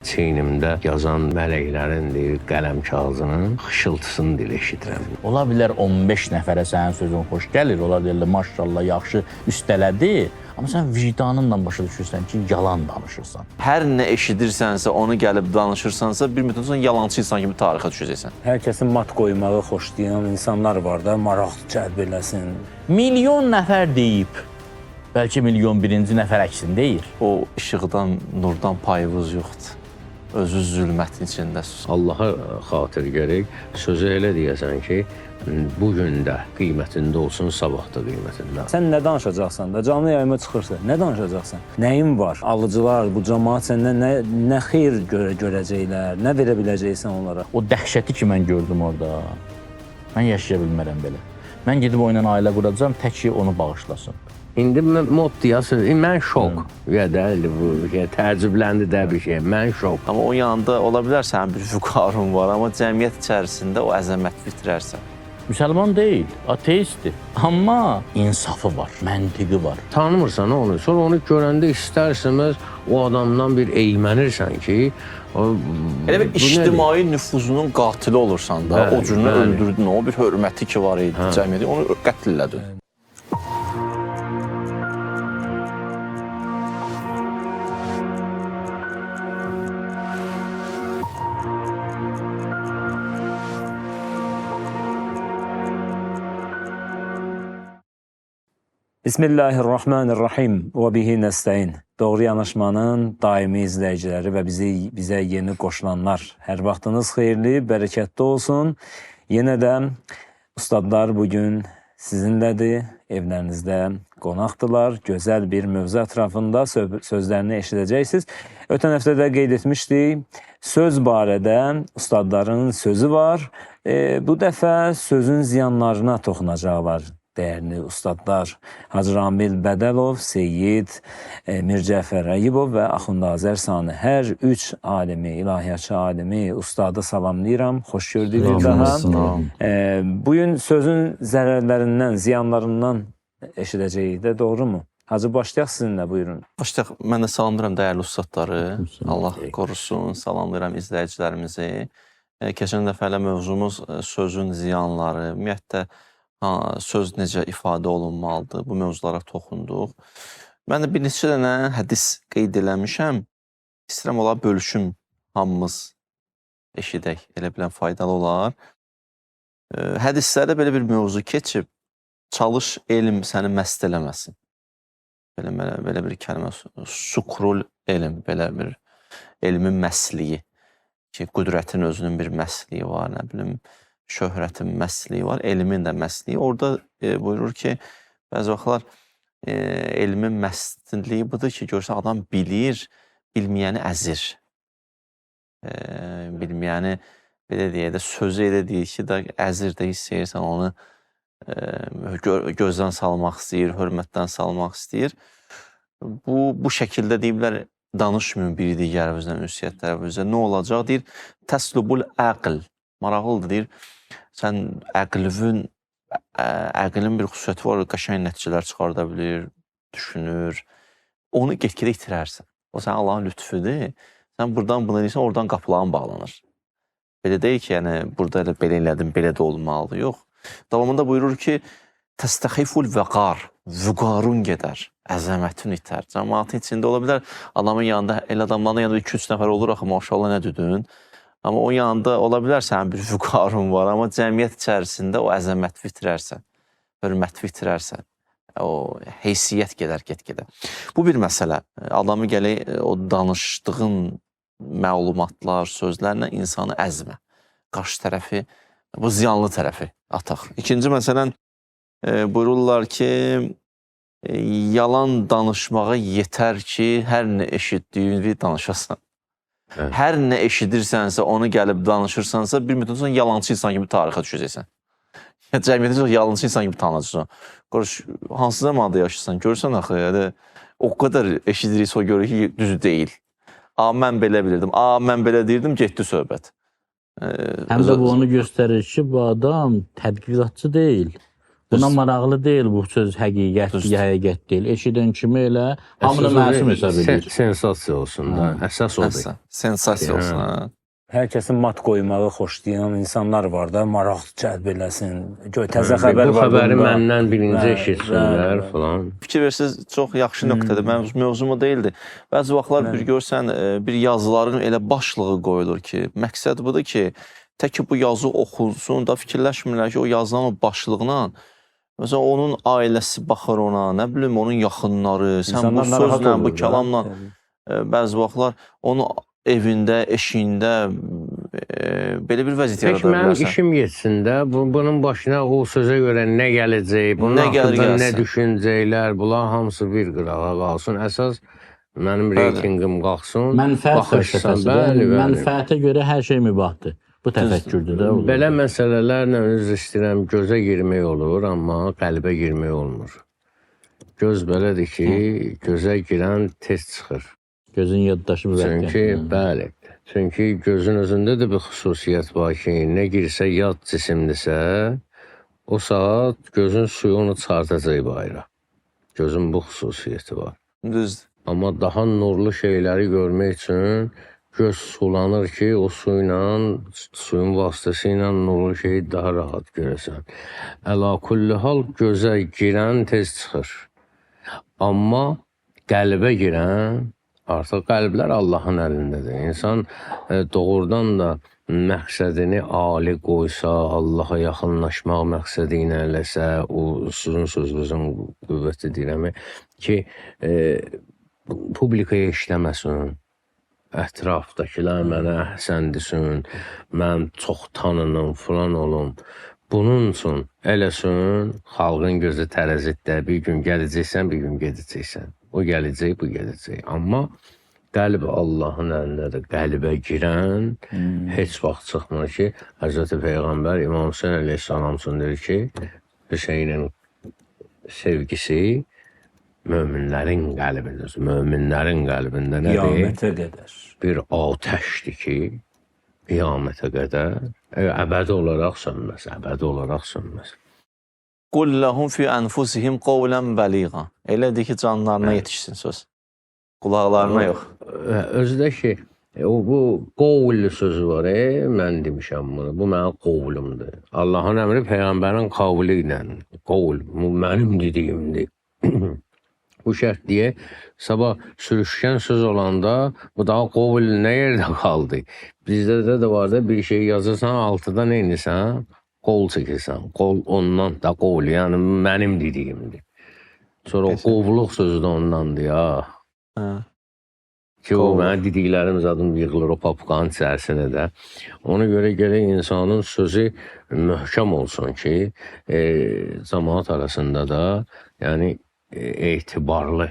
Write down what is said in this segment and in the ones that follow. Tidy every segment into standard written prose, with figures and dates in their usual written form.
Çiynimdə yazan mələklərin deyir, qələm kağızının xışıltısını deyir, eşidirəm. Ola bilər 15 nəfərə sənin sözün xoş gəlir. Onlar deyirlər maşallah yaxşı üstələdi. Amma sən vicdanınla başa düşürsən ki, yalan danışırsan. Hər nə eşidirsənsə, onu gəlib danışırsansa, bir müddət sonra yalançı insan kimi tarixə düşəcəksən. Hər kəsin mat qoymağı xoşlayan insanlar var da, maraq cəlb eləsin. Milyon nəfər deyib. Bəlkə milyon birinci nəfər əksin deyir. O işıqdan, nurdan payınız yoxdur. Özü zülmətin içindəsiniz. Allaha xatir gərək sözü elə deyəsən ki, bu gün də qiymətində olsun, sabah da qiymətində. Sən nə danışacaqsan da, canlı yayıma çıxırsan, nə danışacaqsan? Nəyin var? Alıcılar, bu cəmaət səndən nə xeyir görəcəklər, nə verə biləcəksən onlara? O dəhşəti ki mən gördüm orada. Mən yaşaya bilmərəm belə. Mən gedib o ilə ailə quracam, tək ki onu bağışlasın. İndi mod deyəsən, mən şok. Ya da indi bu şey, təəccübləndi də bir şey. Mən şok. Amma o yanında ola bilər sənin bir vüqarın var, amma cəmiyyət içərisində o əzəməti itirərsən. Müsəlman deyil, ateistdir. Amma insafı var, məntiqi var. Tanımırsan onu. Sonra onu görəndə istər-istəməz o adamdan bir eymənirsən ki, o, Elə bir bu nədir? ictimai nüfuzunun qatili olursan da, Bəli, o cürünü bəli. öldürdün, o bir hörməti ki var idi cəmiyyətə, onu qətl elədin. Bismillahirrahmanirrahim və bihi nəstəin. Doğru yanaşmanın daimi izləyiciləri və bizə yeni qoşulanlar. Hər vaxtınız xeyirli, bərəkətli olsun. Yenə də ustadlar bugün sizinlədir, evlərinizdə qonaqdırlar. Gözəl bir mövzu ətrafında sözlərini eşidəcəksiniz. Ötən həftə də qeyd etmişdik, söz barədə ustadların sözü var. Bu dəfə sözün ziyanlarına toxunacaqlar. Dəyərli ustadlar Hacı Ramil Bədəlov, Seyid Mircəfər Rəyibov və Axund Azər Sani. Hər üç alimi, ilahiyyatçı alimi, ustadı salamlayıram. Xoş gördük bir daha. Bugün sözün zərərlərindən, ziyanlarından eşidəcəyik də, doğrumu? Hacı, başlayaq sizinlə, buyurun. Başlayaq, mən də salamlayıram dəyərli ustadları. Allah qorusun, salamlayıram izləyicilərimizi. Keçən dəfə elə mövzumuz sözün ziyanları, ümumiyyətlə söz necə ifadə olunmalıdır, bu mövzulara toxunduq. Mən də bir neçə dənə hədis qeyd eləmişəm. İstəyirəm ola bölüşüm, hamımız eşidək, elə bilən faydalı olar. Hədislərdə belə bir mövzu keçib, çalış elm səni məst eləməsin. Belə bir kəlmə, sukrul elm, belə bir elmin məsliyi ki, qüdrətin özünün bir məsliyi var, nə bilim, şöhrətin məsliyi var, elmin də məsliyi. Orada buyurur ki, bəzi vaxtlar elmin məsliyi budur ki, görsən adam bilir, bilməyəni əzir. Bilməyəni, belə deyək də, sözü elə deyir ki, da, əzir də hiss edirsən onu gözdən salmaq istəyir, hörmətdən salmaq istəyir. Bu şəkildə deyiblər, danışmayın bir digərimizlə, ünsiyyətlərimizlə. Nə olacaq? Deyir, təslubul əql. Maraqlıdır, deyir, sən əqlin bir xüsusiyyəti var, qəşəng nəticələr çıxarda bilir, düşünür. Onu get-gedə itirərsən. O sənin Allahın lütfüdür. Sən buradan bunu edirsən, oradan qapıların bağlanır. Belə deyil ki, yəni burada elə belə elədim, belə də olmalıdır. Yox. Davamında buyurur ki, təstəxiful vəqar, vüqarun gedər, əzəmətin itər. Cəmaatın içində ola bilər, adamın yanında, elə adamların yanında 2-3 nəfər olur, axı maşallah nə düdün. Amma o yanında ola bilər sənin bir vüqarın var, amma cəmiyyət içərisində o əzəməti itirərsən, hörməti itirərsən, o heysiyyət gedər get-gedə. Bu bir məsələ. Adamı gələk o danışdığın məlumatlar, sözlərlə insanı əzmə. Qarşı tərəfi, bu ziyanlı tərəfi ataq. İkinci məsələn, buyururlar ki, yalan danışmağa yetər ki, hər nə eşitdiyini danışasan. Evet. Hər nə eşidirsənsə, onu gəlib danışırsansa, bir müddət sonra yalançı insan kimi tarixə düşəcəksən. Cəmiyyətə çox yalançı insan kimi tanınacaqsan. Qardaş, hansı zamanda yaşayırsan, görürsən axı, yəni, o qədər eşidirik, o görür ki, düz deyil. A, mən belə bilirdim, a, mən belə deyirdim, getdi söhbət. Həm də bu onu göstərir ki, bu adam tədqiqatçı deyil. Buna maraqlı deyil bu söz həqiqətdir, Düzdür. ya həqiqət deyil. Eşidən kimi elə hamını Əsas məsum odur, hesab edir. Sensasiya olsun da. Əsas odur. Əsas, sensasiya olsun. Hə. Hər kəsin mat qoymağı xoşlayan insanlar var da, maraq cəlb eləsin. Gör təzə xəbər Bu var. xəbəri bunda. məndən birinci Bəli, eşitsinlər bəli. falan. Fikir versiniz çox yaxşı nöqtədir. Mənim mövzum o deyildi. Bəzi vaxtlar bir görsən bir yazıların elə başlığı qoyulur ki, məqsəd budur ki, tək ki bu yazı oxunsun da fikirləşmirlər ki, o yazılan o başlıqla məsələn onun ailəsi baxır ona, nə bilim onun yaxınları, sən bu İnsanlar narahat sözlə, bu olur da. kəlamla bəzi vaxtlar onu evində, eşiyində belə bir vəziyyət Peki yarada mənim bilərsən. işim yetsin də, bunun başına o sözə görə nə gələcək, bunun Nə gəlir haqqında nə gəlsin. düşüncəklər, bunlar hamısı bir qırağa qalsın. Əsas mənim reytinqim qalxsın. Mənfəət Baxışsan, fəlsəfəsidir. bəli, Yəni, bəli. mənfəətə görə hər şey mübahdır. Bu təfəkkürdür də. olur. Belə məsələlərlə üzr istəyirəm, gözə girmək olur, amma qəlbə girmək olmur. Göz belədir ki, gözə girən tez çıxır. Gözün yaddaşı müvəqqəti. Çünki bəli, çünki gözün özündə də bir xüsusiyyət var ki, nə girsə yad cisimdirsə, o saat gözün suyu onu çıxardacaq bayıra. Gözün bu xüsusiyyəti var. Düzdür. Amma daha nurlu şeyləri görmək üçün göz sulanır ki, o su ilə, suyun vasitəsilə nurlu şeyi daha rahat görəsən. Əla kulli hal gözə girən tez çıxır. Amma qəlbə girən artıq qəlblər Allahın əlindədir. İnsan doğrudan da məqsədini ali qoysa, Allaha yaxınlaşmaq məqsədi ilə eləsə, o sizin sözünüzün qüvvəti deyirəm ki, publikaya işləməsin. Ətrafdakılar mənə əhsən desin, mən çox tanınım, filan olum. Bunun üçün eləsin, xalqın gözü tərəzidə bir gün gələcəksən, bir gün gedəcəksən. O gələcək, bu gedəcək. Amma qəlb Allahın əlindədir. Qəlbə girən heç vaxt çıxmır ki, Həzrəti Peyğəmbər İmam Hüseyn əleyhissalam üçün deyir ki, Hüseynin sevgisi möminlərin qəlbində, möminlərin qəlbində nədir? Qiyamətə qədər. Bir atəşdir ki, qiyamətə qədər əbədi olaraq sönməz, əbədi olaraq sönməz. Qul ləhum fi anfusihim qawlan bəliğa. Elədir ki, canlarına yetişsin söz. Qulaqlarına yox. Özü də ki, o bu qovl sözü var, mən demişəm bunu. Bu mənim qovlumdur. Allahın əmri peyğəmbərin qavli ilə. Qovl, bu mənim dediyimdir. Bu şərt deyə sabah sürüşkən söz olanda bu daha qovl nə yerdə qaldı? Bizdə də var da bir şey yazırsan, altıda nə edirsən? Qol çəkirsən. Qol ondan da qovl, yəni mənim dediyimdir. Sonra o qovluq sözü də ondandır ya. Hə. Ki o mənim dediklərim zaten yığılır o papkanın içərisinə də. Ona görə gərək insanın sözü möhkəm olsun ki, cəmaət arasında da, yəni etibarlı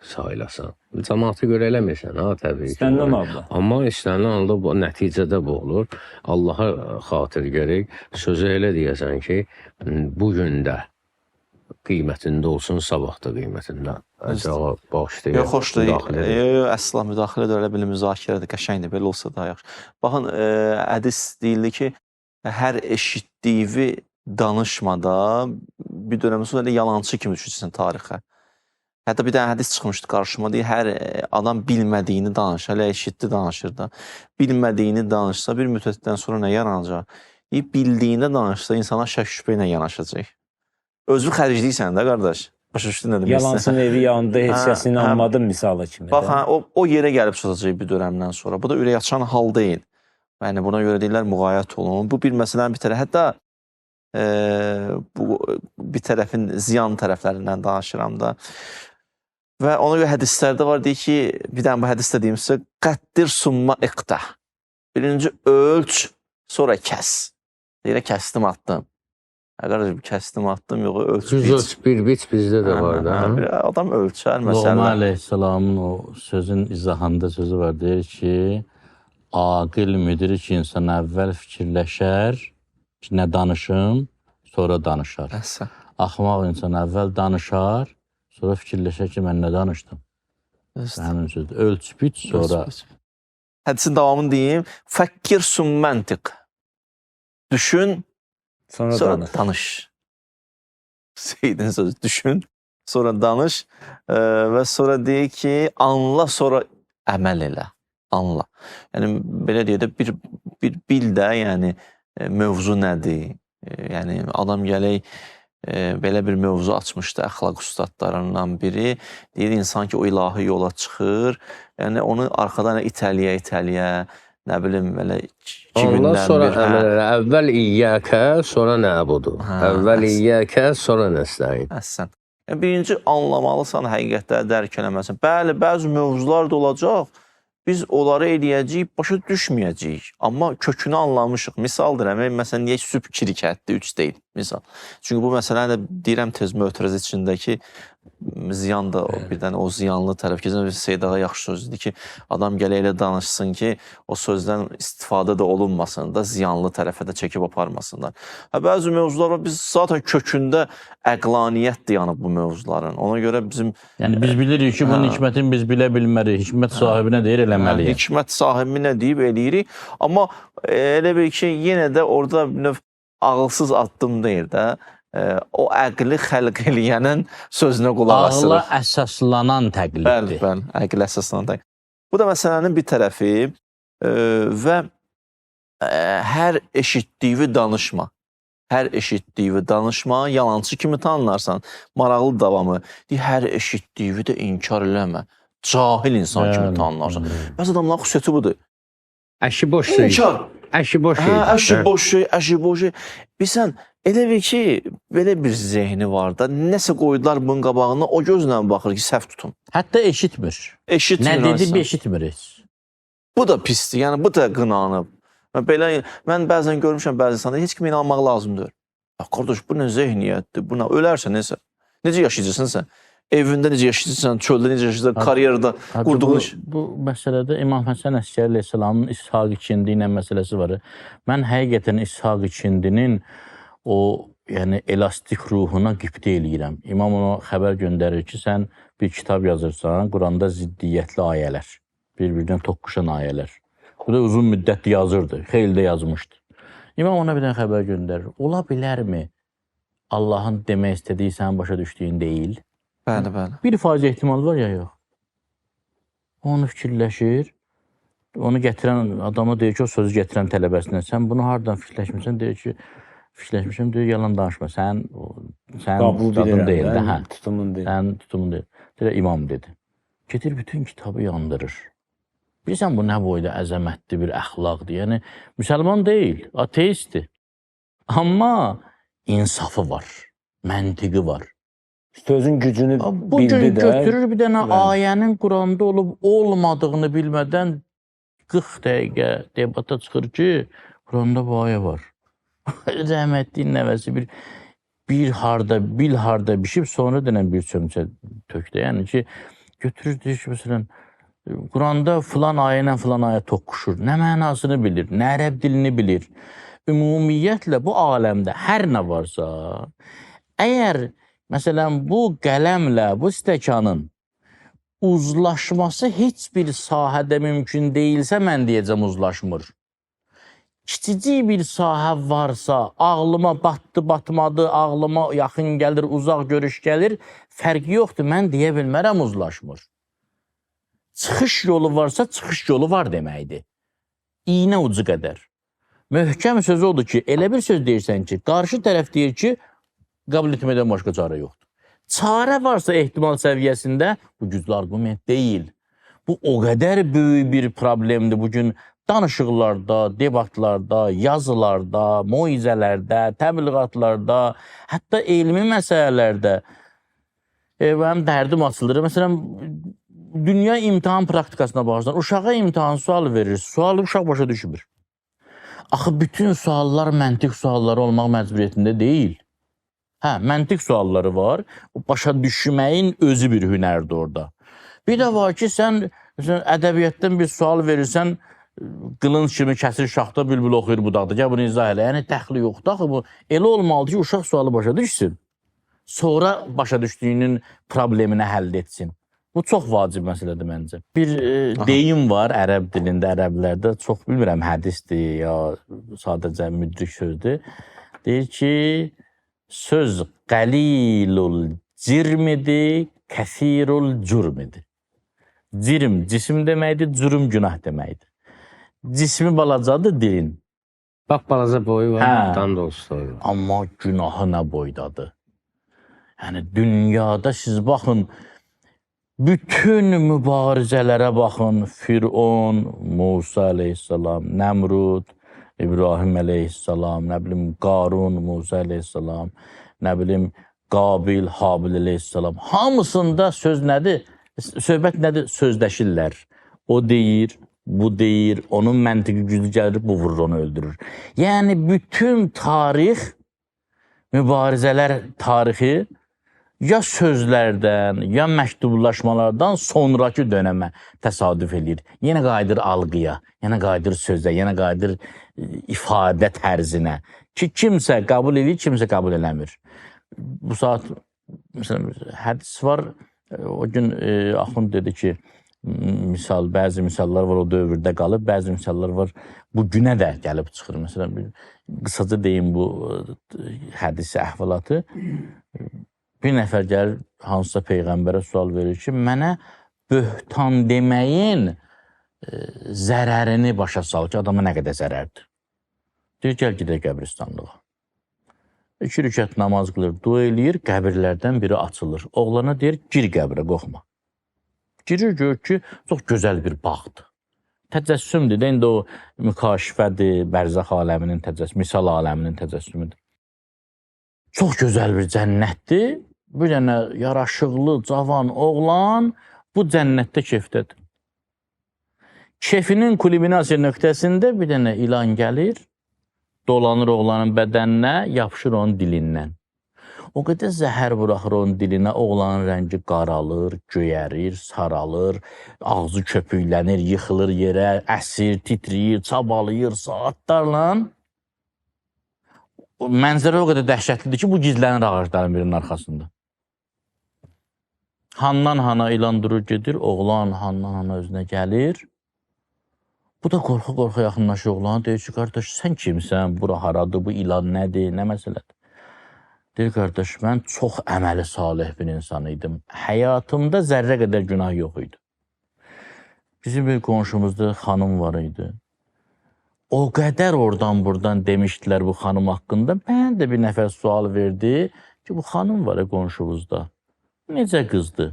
sayılasan. Cəmaata görə eləmirsən ha, təbii ki. İstənilən halda. Amma istənilən halda bu nəticədə bu olur. Allaha xatir gərək sözü elə deyəsən ki, bu gün də qiymətində olsun, sabah da qiymətində. Əcaba bağışlayın. Yox, xoşdur. Müdaxilə edin. Yox, yox, əsla müdaxilə də elə belə müzakirədir, qəşəngdir. Belə olsa daha yaxşı. Baxın, hədis deyildi ki, hər eşitdiyi danışmada bir dönəmdən sonra elə yalançı kimi düşürsən tarixə. Hətta bir dənə hədis çıxmışdı qarşıma, deyir, hər adam bilmədiyini danışır, hələ eşitdi danışır da. Bilmədiyini danışsa bir müddətdən sonra nə yaranacaq? Deyir, bildiyini danışsa insana şək şübhə ilə yanaşacaq. Özünü xərcləyirsən də qardaş. Başa düşdün nə demək istəyirəm? Yalansın evi yandı, heç Hə, kəs inanmadı misalı kimi. Bax, də. hə, o yerə gəlib çatacaq bir dönəmdən sonra. Bu da ürək açan hal deyil. Yəni buna görə deyirlər müğayət olun. Bu bir məsələnin bir tərəfi. Hətta bu bir tərəfin ziyan tərəflərindən danışıram da. Və ona görə hədislərdə var deyir ki, bir dənə bu hədisdə deyim sizə, qəddir summa iqta. Birinci ölç, sonra kəs. Deyirə kəsdim, atdım. Hə qardaşım, kəsdim, atdım, yox, ölç, Düz biç. ölç bir biç bizdə də var da. Hə, hə? bir adam ölçər Loğman məsələn. əleyhissalamın o sözün izahında sözü var. Deyir ki, aqil müdür ki, insan əvvəl fikirləşər ki, nə danışım, sonra danışar. Əhsən. Axmaq insan əvvəl danışar, sonra fikirləşər ki, mən nə danışdım. Düzdür. Həmin sözdür. Ölç, biç, sonra Hədisin davamını deyim. Fəkkir summa əntiq. Düşün, Sonra sonra danış. danış. Seyyidin sözü düşün, sonra danış və sonra deyir ki, anla, sonra əməl elə. Anla. Yəni belə deyək də bir bil də, yəni mövzu nədir? Yəni adam gələk belə bir mövzu açmışdı əxlaq ustadlarından biri. Deyir insan ki, o ilahi yola çıxır. Yəni onu arxadan itəliyə, nə bilim belə Ondan 2000-dən sonra bir, hə. əməl elə. Əvvəl iyyəkə, sonra nəbudu. Hə, Əvvəl iyyəkə, sonra nəstəin. Əhsən. Yəni birinci anlamalısan, həqiqətləri dərk eləməlisən. Bəli, bəzi mövzular da olacaq. Biz onları eləyəcəyik, başa düşməyəcəyik. Amma kökünü anlamışıq. Misaldır, məsələn, niyə sübh 2 rükətdir, 3 deyil? Misal. Çünki bu məsələni də deyirəm tez mötərizə içindəki ziyan da bir dənə o ziyanlı tərəf. Keçən bir Seyid ağa yaxşı söz dedi ki, adam gələk elə danışsın ki, o sözdən istifadə də olunmasın da, ziyanlı tərəfə də çəkib aparmasınlar. Hə, bəzi mövzular var, biz zaten kökündə əqlaniyyətdir yəni bu mövzuların. Ona görə bizim Yəni biz bilirik ki, bunun hikmətini biz bilə bilmərik. Hikmət sahibinə deyir eləməliyik. Hikmət sahibi nə deyib eləyirik. Amma elə bil ki, yenə də orada bir növ ağılsız addım deyil də. O əqli xəlq eləyənin sözünə qulaq Ağla asırıq. əsaslanan Bəli, təqliddir. bəli, əql əsaslanan təqlid. Bu da məsələnin bir tərəfi və hər eşitdiyi danışma. Hər eşitdiyi danışma, yalançı kimi tanınarsan. Maraqlı davamı. Deyir, hər eşitdiyi də inkar eləmə. Cahil insan kimi Bəli, tanınarsan. Bəzi adamların xüsusiyyəti budur. Əşi boş şey. İnkar. Əşi boş Hə, şey. əşi boş şey, əşi boş şey. Bilsən, elə bir ki, belə bir zehni var da, nəsə qoydular bunun qabağına, o gözlə baxır ki, səhv tutum. Hətta eşitmir. Eşitmir. Nə dedi insan. bir eşitmir heç. Bu da pisdir, yəni bu da qınanıb. Mən belə mən bəzən görmüşəm bəzi insanlara heç kimə inanmaq lazım deyil. Ya qardaş, bu nə zehniyyətdir? Bu nə ölərsən nəsə? Necə yaşayacaqsan sən? Evində necə yaşayacaqsan, çöldə necə yaşayacaqsan, karyerdə qurduğun iş. Bu məsələdə İmam Həsən Əsgəri əleyhissalamın İshaq İkindi ilə məsələsi var. Mən həqiqətən İshaq İkindinin o yəni elastik ruhuna qibtə eləyirəm. İmam ona xəbər göndərir ki, sən bir kitab yazırsan, Quranda ziddiyyətli ayələr, bir-birinə toqquşan ayələr. Bu da uzun müddət yazırdı, xeyli də yazmışdı. İmam ona bir dənə xəbər göndərir. Ola bilərmi Allahın demək istədiyi sənin başa düşdüyün deyil? Bəli, bəli. 1% ehtimal var ya yox. Onu fikirləşir. Onu gətirən adama deyir ki, o sözü gətirən tələbəsinə, sən bunu hardan fikirləşmisən? Deyir ki, fikirləşmişəm, deyir, yalan danışma. Sən Qəbul adın bilirəm. deyil də, hə. Tutumun deyil. Sənin tutumun deyil. Deyir, imam dedi. Gedir bütün kitabı yandırır. Bilirsən bu nə boyda əzəmətli bir əxlaqdır. Yəni müsəlman deyil, ateistdir. Amma insafı var, məntiqi var. Sözün gücünü Bu bildi gün də. götürür bir dənə Bəli. ayənin Quranda olub olmadığını bilmədən 40 dəqiqə debata çıxır ki, Quranda bu ayə var. Rəhmətliyin nəvəsi bir harda, bil harda bişib sonra denən bir çömçə tökdü. Yəni ki, götürür deyir ki, məsələn, Quranda filan ayə ilə filan ayə toqquşur. Nə mənasını bilir, nə ərəb dilini bilir. Ümumiyyətlə bu aləmdə hər nə varsa, əgər məsələn bu qələmlə bu stəkanın uzlaşması heç bir sahədə mümkün deyilsə, mən deyəcəm uzlaşmır. Kiçicik bir sahə varsa, ağlıma batdı, batmadı, ağlıma yaxın gəlir, uzaq görüş gəlir, fərqi yoxdur, mən deyə bilmərəm uzlaşmır. Çıxış yolu varsa, çıxış yolu var deməkdir. İynə ucu qədər. Möhkəm söz odur ki, elə bir söz deyirsən ki, qarşı tərəf deyir ki, qəbul etməkdən başqa çarə yoxdur. Çarə varsa ehtimal səviyyəsində bu güclü arqument deyil. Bu o qədər böyük bir problemdir bugün danışıqlarda, debatlarda, yazılarda, moizələrdə, təbliğatlarda, hətta elmi məsələlərdə. Mənim dərdim açılır. Məsələn, dünya imtahan praktikasına baxırsan, uşağa imtahan sual verir, sualı uşaq başa düşmür. Axı bütün suallar məntiq sualları olmaq məcburiyyətində deyil. Hə, məntiq sualları var. O başa düşməyin özü bir hünərdir orada. Bir də var ki, sən məsələn, ədəbiyyatdan bir sual verirsən, qılınc kimi kəsir şaxta, bülbül oxuyur budaqda. Gəl bunu izah elə. Yəni dəxli yoxdur axı bu. Elə olmalıdır ki, uşaq sualı başa düşsün. Sonra başa düşdüyünün problemini həll etsin. Bu çox vacib məsələdir məncə. Bir deyim var ərəb dilində, ərəblərdə çox bilmirəm hədisdir ya sadəcə müdrik sözdür. Deyir ki, söz Qəlilul cirmidir, kəsirul cürmidir. Cirm cisim deməkdir, cürm günah deməkdir. Cismi balacadır dilin, Bax balaca boyu var, Hə. tam da ustoyu var. amma günahı nə boydadır. Yəni dünyada siz baxın, bütün mübarizələrə baxın. Firon, Musa əleyhissalam, Nəmrud, İbrahim əleyhissalam, nə bilim Qarun, Musa əleyhissalam, nə bilim Qabil, Habil əleyhissalam. Hamısında söz nədir? Söhbət nədir? Sözləşirlər. O deyir, bu deyir, onun məntiqi gücü gəlir, bu vurur, onu öldürür. Yəni bütün tarix, mübarizələr tarixi ya sözlərdən, ya məktublaşmalardan sonrakı dönəmə təsadüf eləyir. Yenə qayıdır algıya, yenə qayıdır sözə, yenə qayıdır ifadə tərzinə ki, kimsə qəbul eləyir, kimsə qəbul eləmir. Bu saat məsələn hədis var. O gün axund dedi ki, misal bəzi misallar var o dövrdə qalıb, bəzi misallar var bu günə də gəlib çıxır. Məsələn, bir qısaca deyim bu hədisi, əhvalatı. Bir nəfər gəlir hansısa peyğəmbərə sual verir ki, mənə böhtan deməyin zərərini başa sal ki, adama nə qədər zərərdir. Deyir, gəl gedək qəbristanlığa. 2 rükət namaz qılır, dua eləyir, qəbirlərdən biri açılır. Oğlana deyir, gir qəbrə, qorxma. Girir, görür ki, çox gözəl bir bağdır. Təcəssümdür də, indi o mükaşifədir, bərzəx aləminin təcəssümü, misal aləminin təcəssümüdür. Çox gözəl bir cənnətdir. Bir dənə yaraşıqlı, cavan oğlan bu cənnətdə kefdədir. Kefinin kulminasiya nöqtəsində bir dənə ilan gəlir, dolanır oğlanın bədəninə, yapışır onun dilindən. O qədər zəhər buraxır onun dilinə, oğlanın rəngi qaralır, göyərir, saralır, ağzı köpüklənir, yıxılır yerə, əsir, titrəyir, çabalayır saatlarla. O mənzərə o qədər dəhşətlidir ki, bu gizlənir ağacların birinin arxasında. Handan hana ilan durur gedir, oğlan handan hana özünə gəlir. Bu da qorxa-qorxa yaxınlaşır oğlana, deyir ki, qardaş, sən kimsən, bura haradır, bu ilan nədir, nə məsələdir? Deyir, qardaş, mən çox əməli salih bir insan idim. Həyatımda zərrə qədər günah yox idi. Bizim bir qonşumuzda xanım var idi. O qədər oradan buradan demişdilər bu xanım haqqında. Mən də bir nəfər sual verdi ki, bu xanım var ya qonşumuzda. Necə qızdı?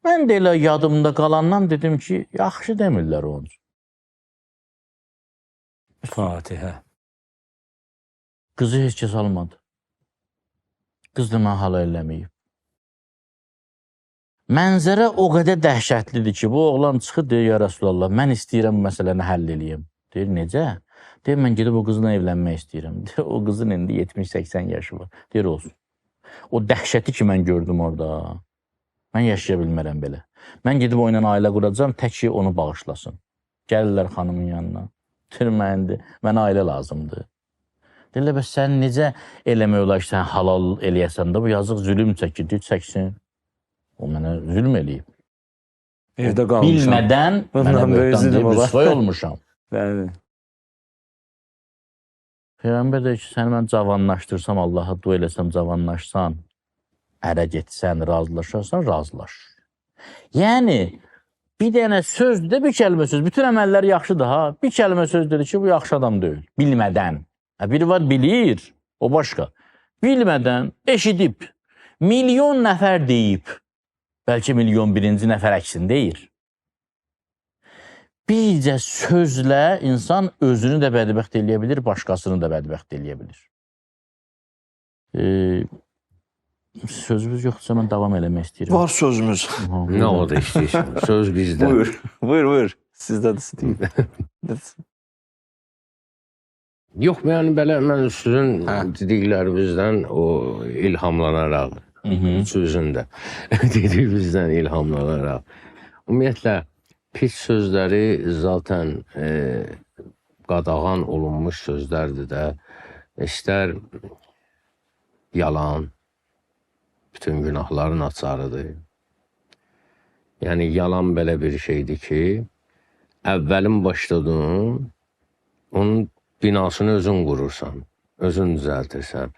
Mən də elə yadımda qalandan dedim ki, yaxşı demirlər onun üçün. Fatihə. Qızı heç kəs almadı. Qız da mən halal eləməyib. Mənzərə o qədər dəhşətlidir ki, bu oğlan çıxır, deyir, ya Rəsulallah, mən istəyirəm bu məsələni həll eləyim. Deyir, necə? Deyir, mən gedib o qızla evlənmək istəyirəm. Deyir, o qızın indi 70-80 yaşı var. Deyir, olsun. O dəhşəti ki, mən gördüm orada, mən yaşaya bilmərəm belə. Mən gedib o ilə ailə quracam, tək ki, onu bağışlasın. Gəlirlər xanımın yanına. Deyir, mənə ailə lazımdır. Deyirlər, bəs sən necə eləmək olar ki, sən halal eləyəsən də, bu yazıq zülüm çəkir, deyir, çəksin. O mənə zülm eləyib. Evdə qalmışam. Bilmədən mənə Bundan böyük böhtan zülm deyib, olar. rüsvay olmuşam. Bəli. Peyğəmbər deyir ki, səni mən cavanlaşdırsam, Allaha dua eləsəm, cavanlaşsan, ərə getsən, razılaşarsan, razılaş. Yəni, bir dənə sözdür də, bir kəlmə söz. Bütün əməllər yaxşıdır ha. Bir kəlmə söz dedi ki, bu yaxşı adam deyil. Bilmədən. Hə, biri var, bilir, o başqa. Bilmədən, eşidib, milyon nəfər deyib, bəlkə milyon birinci nəfər əksin deyir. Bircə sözlə insan özünü də bədbəxt eləyə bilir, başqasını da bədbəxt eləyə bilir. Sözümüz yoxdursa mən davam eləmək istəyirəm. Var sözümüz. Aha, Nə o da istəyirsən? Söz bizdə. Buyur. Buyur, buyur. Sizdədir. Yox, yəni belə mən sizin Hə. dediklərinizdən o ilhamlanaraq, sözün də dediyinizdən ilhamlanaraq. Ümumiyyətlə pis sözləri zaten qadağan olunmuş sözlərdir də. İstər yalan, bütün günahların açarıdır. Yəni yalan belə bir şeydir ki, əvvəlin başladığın onun binasını özün qurursan, özün düzəltirsən.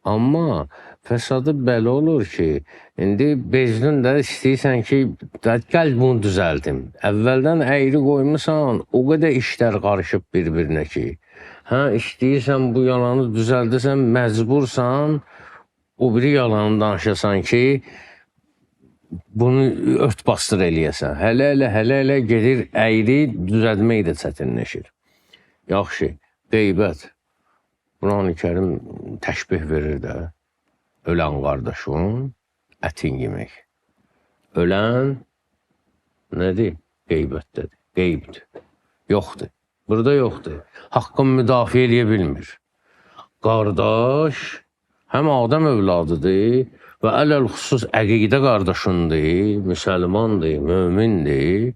Amma fəsadı belə olur ki, indi bezdin də istəyirsən ki, da gəl bunu düzəldim. Əvvəldən əyri qoymusan, o qədər işlər qarışıb bir-birinə ki. Hə, istəyirsən bu yalanı düzəldəsən, məcbursan o biri yalanı danışasan ki, bunu ört bastır eləyəsən. Hələ-hələ gedir əyri düzəltmək də çətinləşir. Yaxşı, qeybət. Quran-ı Kərim təşbih verir də. Ölən qardaşın ətin yemək. Ölən nədir? Qeybətdədir. Qeybdir. Yoxdur. Burada yoxdur. Haqqını müdafiə eləyə bilmir. Qardaş həm Adəm övladıdır və ələl xüsus əqidə qardaşındır, müsəlmandır, mömindir.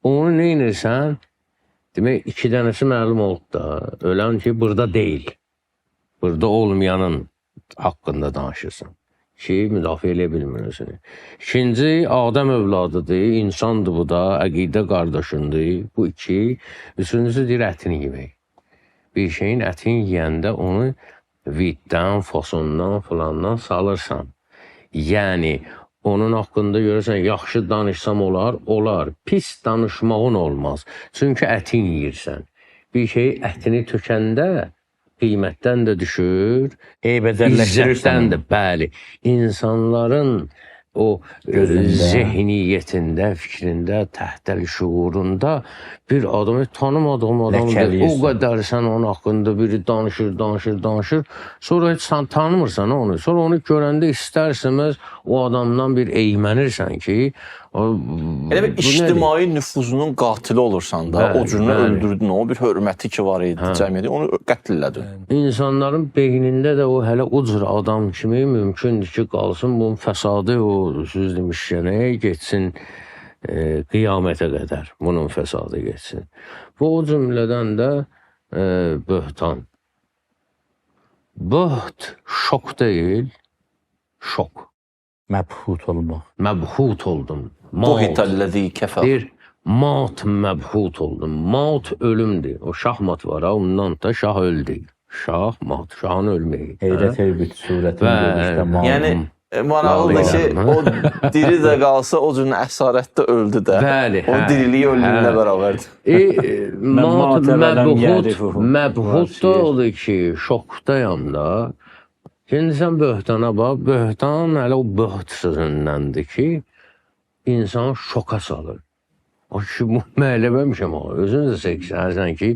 Onu nə edirsən? Demək, iki dənəsi məlum oldu da. Ölən ki, burada deyil. Burada olmayanın haqqında danışırsan ki, müdafiə eləyə bilmir özünü. İkinci, Adəm övladıdır, insandır bu da, əqidə qardaşındır. Bu iki. Üçüncüsü deyir ətini yemək. Bir şeyin ətini yeyəndə onu viddən, fasondan, filandan salırsan. Yəni, onun haqqında görürsən, yaxşı danışsam olar, olar. Pis danışmağın olmaz. Çünki ətini yeyirsən. Bir şey ətini tökəndə qiymətdən də düşür, Eybəcərləşdirirsən İzzətdən də, bəli. İnsanların o Gözündə. zehniyyətində, fikrində, təhtəl şuurunda bir adamı tanımadığım adamdır. O Ləkələyirsən. qədər sən onun haqqında biri danışır, danışır, danışır. Sonra heç sən tanımırsan onu. Sonra onu görəndə istər-istəməz o adamdan bir eymənirsən ki, o, Elə bir bu nədir? ictimai nüfuzunun qatili olursan da, Bəli, o cürünü bəli. öldürdün, o bir hörməti ki var idi cəmiyyətdə, onu qətl elədin. İnsanların beynində də o hələ o cür adam kimi mümkündür ki, qalsın bunun fəsadı o söz demişkən getsin qiyamətə qədər bunun fəsadı getsin. Və o cümlədən də böhtan. Böht şok deyil, şok. Məbhut olmaq. Məbhut oldum. Mat. Buhitəl-ləzi kəfər. Deyir, mat məbhut oldum. Mat ölümdür. O şahmat var ha, ondan da şah öldü. Şah mat, şahın ölməyi. Heyrət heybət surətini Bəli. görüşdə mal. Yəni maraqlıdır ki, o diri də qalsa o cür əsarətdə öldü də. Bəli, O hə. diriliyi ölümlə Hə. bərabərdir. Mat matə və ləm məbhut, yərifuhu. məbhut da odur ki, şokdayam da. Şimdi sən böhtana bax, böhtan hələ o böht sözündəndir ki, insanı şoka salır. O ki, bu mən eləməmişəm ha. Özün də seçərsən ki,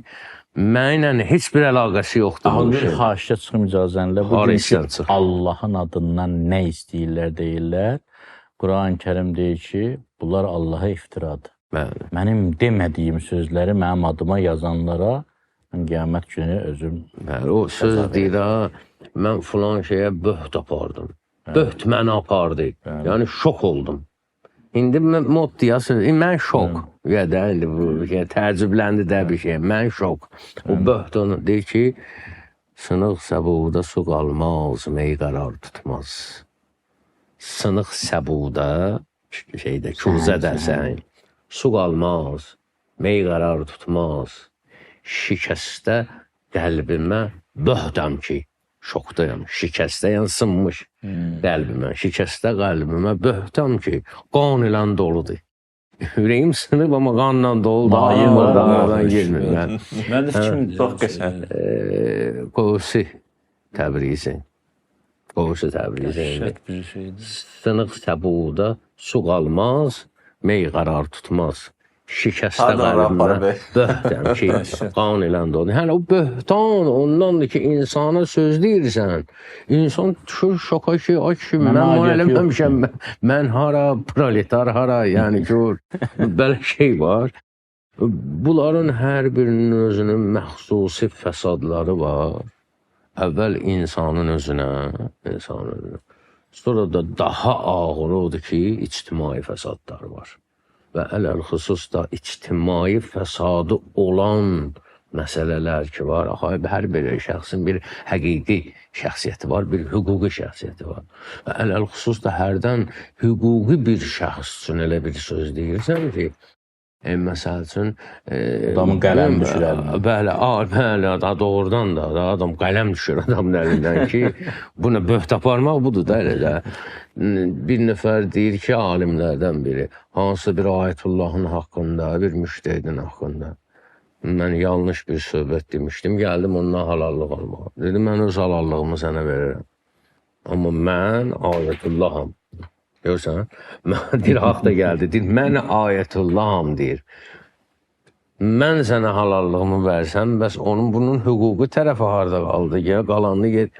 mənimlə heç bir əlaqəsi yoxdur bu Axı bir işin. xahişə çıxım icazənlə. Bu Hara gün ki, istəyirsən çıx. Allahın adından nə istəyirlər deyirlər. Quran-Kərim deyir ki, bunlar Allaha iftiradır. Bəli. Mənim demədiyim sözləri mənim adıma yazanlara mən qiyamət günü özüm Bəli, o söz deyir ha, mən filan şeyə böht apardım. Böht məni apardı. Yəni şok oldum. İndi mən mod deyə söz, mən şok. Ya da indi bu şey, təəccübləndi də bir şey. Mən şok. O böht onu deyir ki, sınıq səbuda su qalmaz, mey qərar tutmaz. Sınıq səbuda şeydə kuzədə sən su qalmaz, mey qərar tutmaz. Şikəstə qəlbimə böhdəm ki, şokdayam. Şikəstə yəni sınmış qəlbimə. Şikəstə qəlbimə böhtəm ki, qan ilə doludur. Ürəyim sınıb amma qanla doludur. Maye var, Damardan var. girmir. Mən. Müəllif kimdir? Çox qəşəng. Qovsi Təbrizi. Qovsi Təbrizi. Dəhşət bir şeydir. Sınıq səbuda su qalmaz, mey qərar tutmaz. Şikəstə Hardan qəlbimə rapar bəy? böhtəm ki, qan ilə dolu. Yəni o böhtan ondandır ki, insana söz deyirsən. İnsan düşür şoka ki, ay kişi, mən Mənə bunu aidiyyəti eləməmişəm. Mən hara, proletar hara, yəni gör. Belə şey var. Bunların hər birinin özünün məxsusi fəsadları var. Əvvəl insanın özünə, insanın özünə. Sonra da daha ağır odur ki, ictimai fəsadlar var. Və ələl-xüsus da ictimai fəsadı olan məsələlər ki var. Axı hər bir şəxsin bir həqiqi şəxsiyyəti var, bir hüquqi şəxsiyyəti var. Və ələl-xüsus da hərdən hüquqi bir şəxs üçün elə bir söz deyirsən ki, Məsəl üçün Adamın qələmi düşür əlindən. Bəli, bəli, da doğrudan da, adam qələm düşür adamın əlindən ki, buna böht aparmaq budur da elə də. Bir nəfər deyir ki, alimlərdən biri, hansısa bir ayetullahın haqqında, bir müştehidin haqqında. Mən yanlış bir söhbət demişdim, gəldim ondan halallıq almağa. Dedim, mən öz halallığımı sənə verirəm. Amma mən ayetullaham. Görürsən? Mən deyir, haqq da gəldi. Deyir, mən ayetullaham deyir. Mən sənə halallığımı versəm, bəs onun bunun hüquqi tərəfi harda qaldı? Ya qalanını get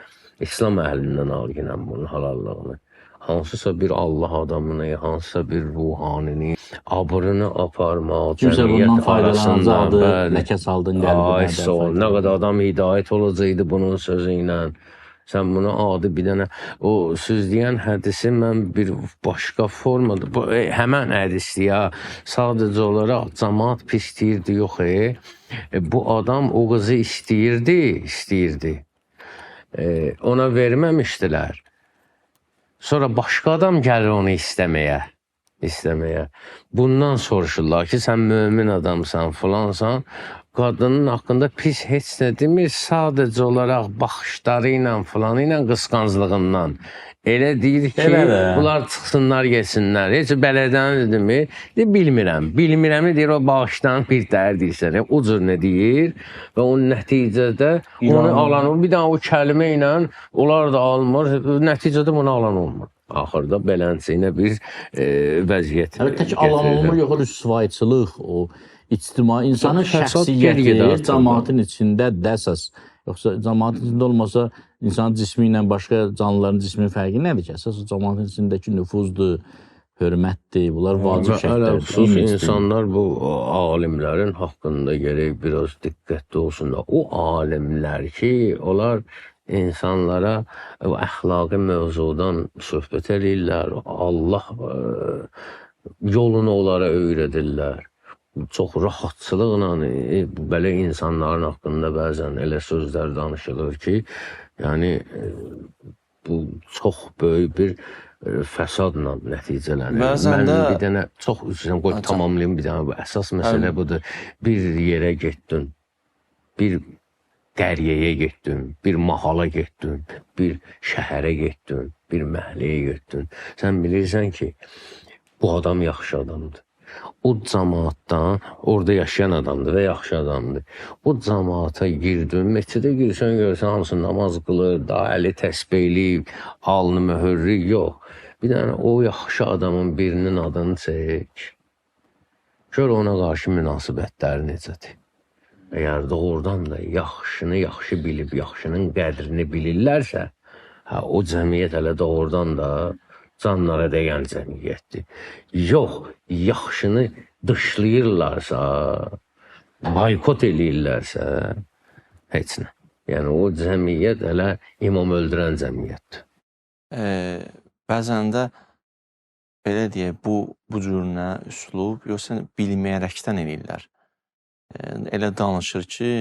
İslam əhlindən al ginən bunun halallığını. Hansısa bir Allah adamını, hansısa bir ruhanini, abrını aparmaq, Kimsə bundan cəmiyyət arasında, faydalanacaqdı, bəli. ləkə saldın qəlbinə. Ay sağ ol. Nə qədər adam hidayət olacaqdı bunun sözü ilə. Sən bunu adi bir dənə o söz deyən hədisi mən bir başqa formada bu həmən hədisdir ya. Sadəcə olaraq camaat pis deyirdi, yox. Bu adam o qızı istəyirdi. Ona verməmişdilər. Sonra başqa adam gəlir onu istəməyə. Bundan soruşurlar ki, sən mömin adamsan, filansan. Qadının haqqında pis heç nə demir, sadəcə olaraq baxışları ilə, filanı ilə qısqanclığından. Elə deyir ki, Elə bunlar çıxsınlar, getsinlər. Heç bələdən də demir. Deyir, bilmirəm. Bilmirəmi deyir, o baxışdan bir dər deyirsən. O cür nə deyir və onun nəticədə onu alan, bir dənə o kəlmə ilə onlar da almır. Nəticədə bunu alan olmur. Axırda beləncə bir vəziyyət. Hələ tək alan olmur, yox, rüsvayçılıq, o ictimai insanın şəxsiyyəti cəmaatın içində də əsas. Yoxsa cəmaatın içində olmasa insanın cismi ilə başqa canlıların cisminin fərqi nədir ki? Əsas cəmaatın içindəki nüfuzdur, hörmətdir. Bunlar vacib şərtlərdir. Xüsusi insanlar bu alimlərin haqqında gərək biraz diqqətli olsunlar. O alimlər ki, onlar insanlara o əxlaqi mövzudan söhbət eləyirlər. Allah yolunu onlara öyrədirlər. Çox rahatçılıqla belə insanların haqqında bəzən elə sözlər danışılır ki, yəni bu çox böyük bir fəsadla nəticələnir. Bəzən Mən də bir dənə çox üzrəm, qoy tamamlayım bir dənə. Bu əsas məsələ budur. Bir yerə getdin, bir qəryəyə getdin, bir mahala getdin, bir şəhərə getdin, bir məhəlləyə getdin. Sən bilirsən ki, bu adam yaxşı adamdır. O cəmaatdan, orada yaşayan adamdır və yaxşı adamdır. O cəmaata girdin, məscidə girsən, görsən hamısı namaz qılır, da əli təsbehli, alnı möhürlü, yox. Bir dənə o yaxşı adamın birinin adını çək. Gör ona qarşı münasibətləri necədir. Əgər doğrudan da yaxşını yaxşı bilib, yaxşının qədrini bilirlərsə, hə, o cəmiyyət hələ doğrudan da canlara dəyən cəmiyyətdir. Yox, yaxşını dışlayırlarsa, boykot eləyirlərsə, heç nə. Yəni o cəmiyyət hələ imam öldürən cəmiyyətdir. Bəzən də belə deyək, bu cür nə üslub, yoxsa bilməyərəkdən eləyirlər. Elə danışır ki,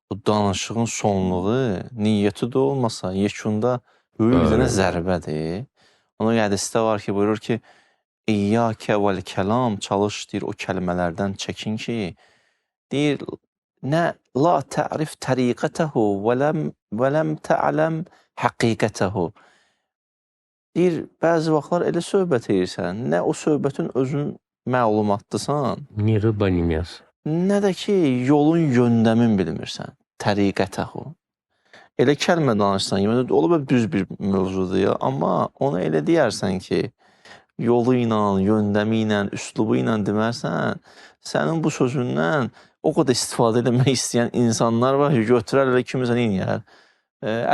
o danışığın sonluğu, niyyəti də olmasa, yekunda böyük bir dənə zərbədir. Ona hədisdə var ki, buyurur ki, İyyəkə vəl kəlam, çalış, deyir, o kəlmələrdən çəkin ki, deyir, nə la tərif təriqətəhu və ləm tə'ləm həqiqətəhu. Deyir, bəzi vaxtlar elə söhbət edirsən, nə o söhbətin özün məlumatlısan, Ni rıba, ni мясо. nə də ki, yolun yöndəmin bilmirsən, təriqətəhu. Elə kəlmə danışsan, yəni, ola bilər düz bir mövzudur ya, amma onu elə deyərsən ki, yolu ilə, yöndəmi ilə, üslubu ilə demərsən, sənin bu sözündən o qədər istifadə etmək istəyən insanlar var ki, götürər və kimisə nə eləyər?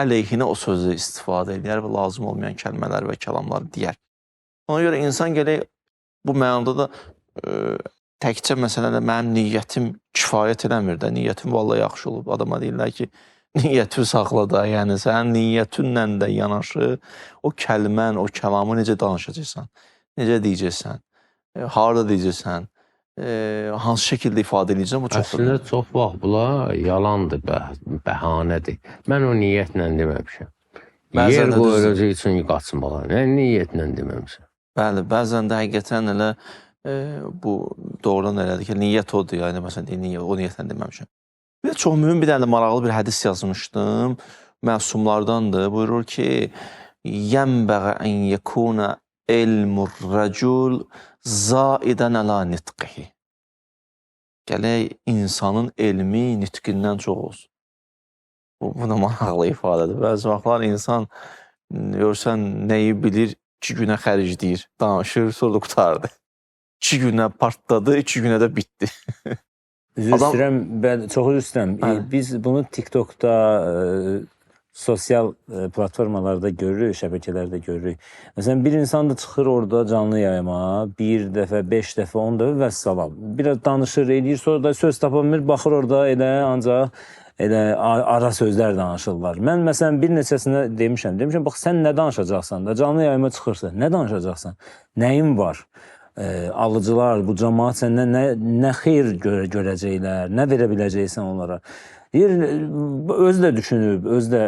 Əleyhinə o sözü istifadə eləyər və lazım olmayan kəlmələr və kəlamlar deyər. Ona görə insan gərək bu mənada da təkcə məsələdə mənim niyyətim kifayət eləmir də, niyyətim vallahi yaxşı olub. Adama deyirlər ki, niyyəti saxla da, yəni sənin niyyətinlə də yanaşı o kəlmən, o kəlamı necə danışacaqsan, necə deyəcəksən, harada deyəcəksən, hansı şəkildə ifadə edəcəksən, bu çox Əslində çox vaxt bunlar yalandır, bəhanədir. Mən o niyyətlə deməmişəm. Bəzən Yer də düzdür. qoyulacaq üçün qaçmağa. Nə niyyətlə deməmişəm. Bəli, bəzən də həqiqətən elə Bu doğrudan elədir ki, niyyət odur, yəni məsələn niyyət, o niyyətlə deməmişəm. Bir də çox mühüm bir dənə də maraqlı bir hədis yazmışdım. Məsumlardandır. Buyurur ki: "Yənbəği ən yekuna ilmur rəcul zaidən əla nitqihi." Gərək insanın elmi nitqindən çox olsun. Bu da maraqlı ifadədir. Bəzi vaxtlar insan görsən nəyi bilir, 2 günə xərcləyir, danışır, sonra da qurtardı. 2 günə partladı, 2 günə də bitdi. Üzr istəyirəm, bəli, çox üzr istəyirəm. Hə. Biz bunu TikTokda, sosial platformalarda görürük, şəbəkələrdə görürük. Məsələn, bir insan da çıxır orada canlı yayıma, bir dəfə, 5 dəfə, 10 dəfə vəssalam. Biraz danışır, eləyir, sonra da söz tapa bilmir, baxır orada elə ancaq elə ara sözlər danışırlar. Mən məsələn bir neçəsinə demişəm, demişəm bax sən nə danışacaqsan da canlı yayıma çıxırsan, nə danışacaqsan? Nəyin var? Alıcılar, bu cəmaət səndən nə xeyir görəcəklər, nə verə biləcəksən onlara? Deyir, özü də düşünüb, özü də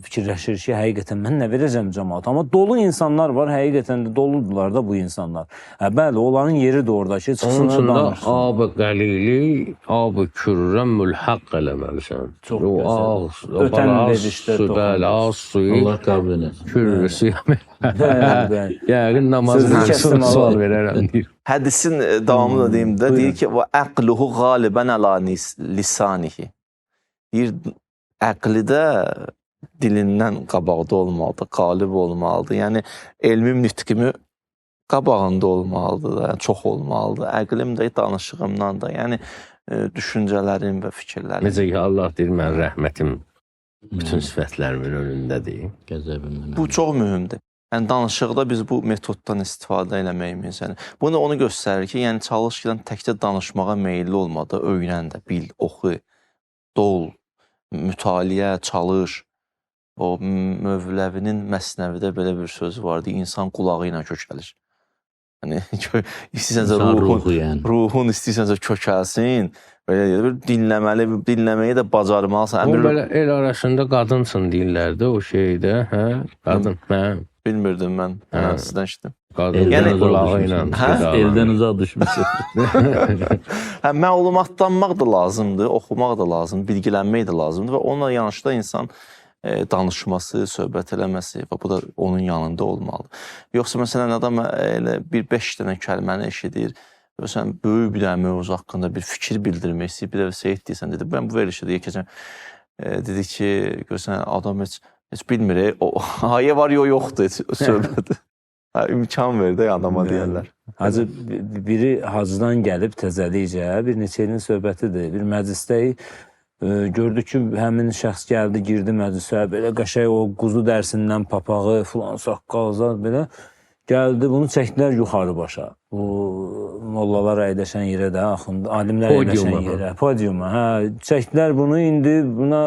fikirləşir ki, həqiqətən mən nə verəcəm cəmaata? Amma dolu insanlar var, həqiqətən də doludular da bu insanlar. Hə, bəli, onların yeri də orada ki, Onun çıxsınlar üçün də danışsın. ab qəlili, ab kürrə mülhaq eləməlisən. Çox O gözəl. ağ, Ötən bala, verilişdə su, bəli, ağ suyu Allah qəbul eləsin. kürrə suya. Bəli, bəli. Yəqin Sözünü namazdan kəsdim sonra amma. sual verərəm deyir. Hədisin davamını da deyim də, deyir ki, və əqluhu qalibən əla lisanihi. Deyir, əqli də dilindən qabaqda olmalıdır, qalib olmalıdır. Yəni elmim, nitqimi qabağında olmalıdır da, yəni çox olmalıdır. Əqlim də danışığımdan da, yəni düşüncələrim və fikirlərim. Necə ki Allah deyir, mən rəhmətim bütün sifətlərimin önündədir. Qəzəbimdən. Bu çox mühümdür. Yəni danışıqda biz bu metoddan istifadə eləməyimiz, yəni bunu onu göstərir ki, yəni çalış ki, təkcə danışmağa meyilli olma da, öyrən də, bil, oxu, dol, mütaliə, çalış. O Mövləvinin Məsnəvidə belə bir sözü vardı, insan qulağı ilə kökəlir. Yəni istəyirsənsə ruhun, ruhu yəni. ruhun istəyirsənsə kökəlsin, belə deyir, bir dinləməli, dinləməyi də bacarmalısan. Bu Əmir belə el arasında qadınsın deyirlər də o şeydə, hə? Qadın, hə? bilmirdim mən. Hə. Hə, sizdən eşitdim. Qadın Eldən yəni, uzaq qulağı ilə düşmüsün. Hə? qidalanır. Eldən uzaq düşmüsün. Hə, məlumatlanmaq da lazımdır, oxumaq da lazımdır, bilgilənmək də lazımdır və onunla yanaşı da insan danışması, söhbət eləməsi və bu da onun yanında olmalıdır. Yoxsa məsələn adam elə bir 5 dənə kəlməni eşidir, məsələn böyük bir dənə mövzu haqqında bir fikir bildirmək istəyir, bir dəfə Seyid deyirsən dedi, mən bu verilişdə deyə keçən dedi ki, görsən adam heç bilmir, o hayə var yox yoxdur heç söhbət. Hə, imkan ver də adama deyərlər. Hacı biri hacıdan gəlib təzəlikcə, bir neçə ilin söhbətidir. Bir məclisdə gördük ki, həmin şəxs gəldi, girdi məclisə, belə qəşəng o quzu dərsindən papağı, filan saqqal zad belə gəldi, bunu çəkdilər yuxarı başa. Bu mollalar əyləşən yerə də, axund, alimlər Podiuma. əyləşən yerə, podiuma. Hə, çəkdilər bunu, indi buna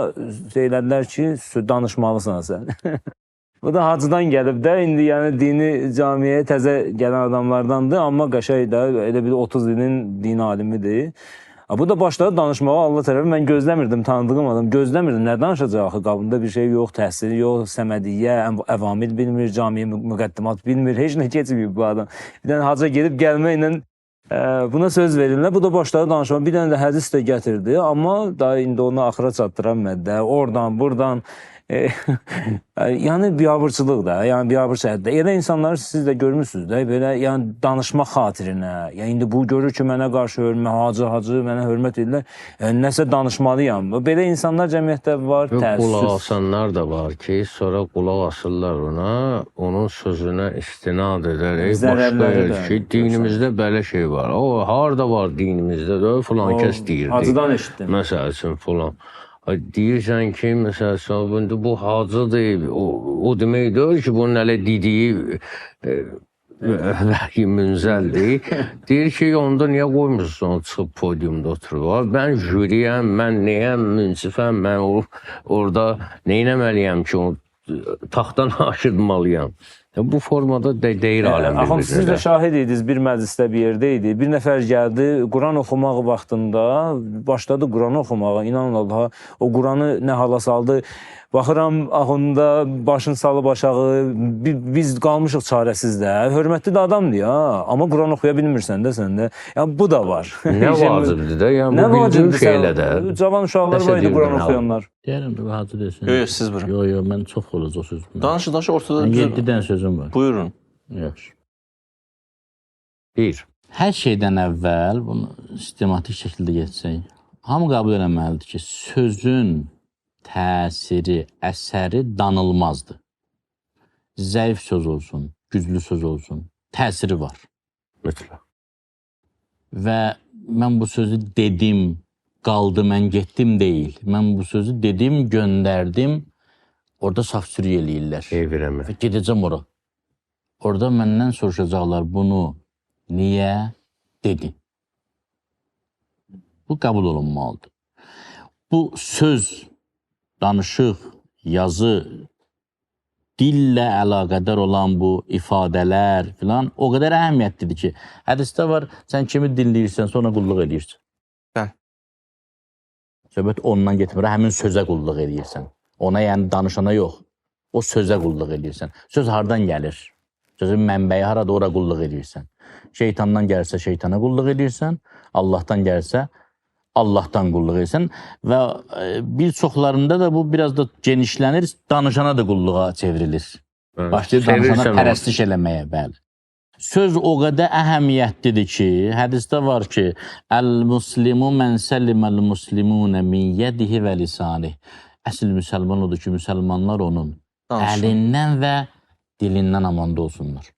şey elədilər ki, danışmalısan sən. Bu da hacıdan gəlib də, indi yəni dini camiəyə təzə gələn adamlardandır, amma qəşəng də elə bir 30 ilin din alimidir. Bu da başladı danışmağa Allah tərəfi. Mən gözləmirdim, tanıdığım adam gözləmirdim. Nə danışacaq axı? Qabında bir şey yox, təhsili yox, səmədiyyə, əvamil bilmir, camiyə müqəddimat bilmir, heç nə keçməyib bu adam. Bir dənə haca gedib gəlməklə buna söz verirlər. Bu da başladı danışmağa. Bir dənə də hədis də gətirdi, amma daha indi onu axıra çatdıra bilmədi də. Oradan, buradan yəni biabırçılıq da, yəni biabırçı həddə. Elə insanları siz də görmüsünüz də, belə yəni danışmaq xatirinə. Yəni indi bu görür ki, mənə qarşı hörmət, hacı mənə hörmət edirlər. Yəni, nəsə danışmalıyam. Belə insanlar cəmiyyətdə var, Yox, qulaq təəssüf. asanlar da var ki, sonra qulaq asırlar ona, onun sözünə istinad edərək başqa Zərərləri yer də ki, dinimizdə belə şey var. O, harda var dinimizdə də filan kəs deyirdi. Hacıdan eşitdim. Məsəl üçün filan. Ay, deyirsən ki, məsəl üçün, indi bu hacıdır, o demək deyil ki, bunun hələ dediyi vəhiy münzəldir. Deyir ki, onda niyə qoymursun onu çıxıb podiumda oturub? Mən jüriyəm, mən nəyəm, münsifəm, mən orada nə eləməliyəm ki, onu taxtdan aşırtmalıyam. Bu formada deyir aləm Axund, siz də bir-birinə. şahid idiniz, bir məclisdə bir yerdə idi. Bir nəfər gəldi, Quran oxumaq vaxtında başladı Quran oxumağa. İnanın Allaha, o Quranı nə hala saldı. Baxıram Axunda başını salıb aşağı, biz qalmışıq çarəsiz də. Hörmətli də adamdır ya, amma Quran oxuya bilmirsən də sən də. Yəni bu da var. Nə vacibdir də? Yəni Nə bu bildiğin vacibdir şey sən? elə də. Cavan uşaqlar Nəsə var idi Quran deyirdim, oxuyanlar. Deyərəm də Hacı desin. Yox, yox, siz buyurun. Yox, yox, mən çox olacaq sözüm. Danışın, danışın, ortada Mən düzəl- 7 dənə sözüm var. Buyurun. Yaxşı. Bir. Hər şeydən əvvəl bunu sistematik şəkildə getsək, hamı qəbul eləməlidir ki, sözün təsiri, əsəri danılmazdır. Zəif söz olsun, güclü söz olsun, təsiri var. Mütləq. Və mən bu sözü dedim, qaldı, mən getdim deyil. Mən bu sözü dedim, göndərdim. Orada saf sürü eləyirlər. Eyvirəmə. Və gedəcəm ora. Orada məndən soruşacaqlar bunu niyə dedin? Bu qəbul olunmalıdır. Bu söz, danışıq, yazı, dillə əlaqədar olan bu ifadələr filan o qədər əhəmiyyətlidir ki, hədisdə var, sən kimi dinləyirsən, sonra qulluq eləyirsən. Bəli. Söhbət ondan getmir, həmin sözə qulluq eləyirsən. Ona, yəni danışana yox, o sözə qulluq eləyirsən. Söz hardan gəlir? Sözün mənbəyi harada, ora qulluq eləyirsən. Şeytandan gəlirsə şeytana qulluq eləyirsən, Allahdan gəlirsə Allahdan qulluq edirsən və bir çoxlarında da bu biraz da genişlənir, danışana da qulluğa çevrilir. Başlayır danışana Sevirsən onu. pərəstiş eləməyə, bəli. Söz o qədər əhəmiyyətlidir ki, hədisdə var ki, əl-muslimu mən səliməl muslimune min yedihi və lisanih. Əsl müsəlman odur ki, müsəlmanlar onun Danışın. əlindən və dilindən amanda olsunlar.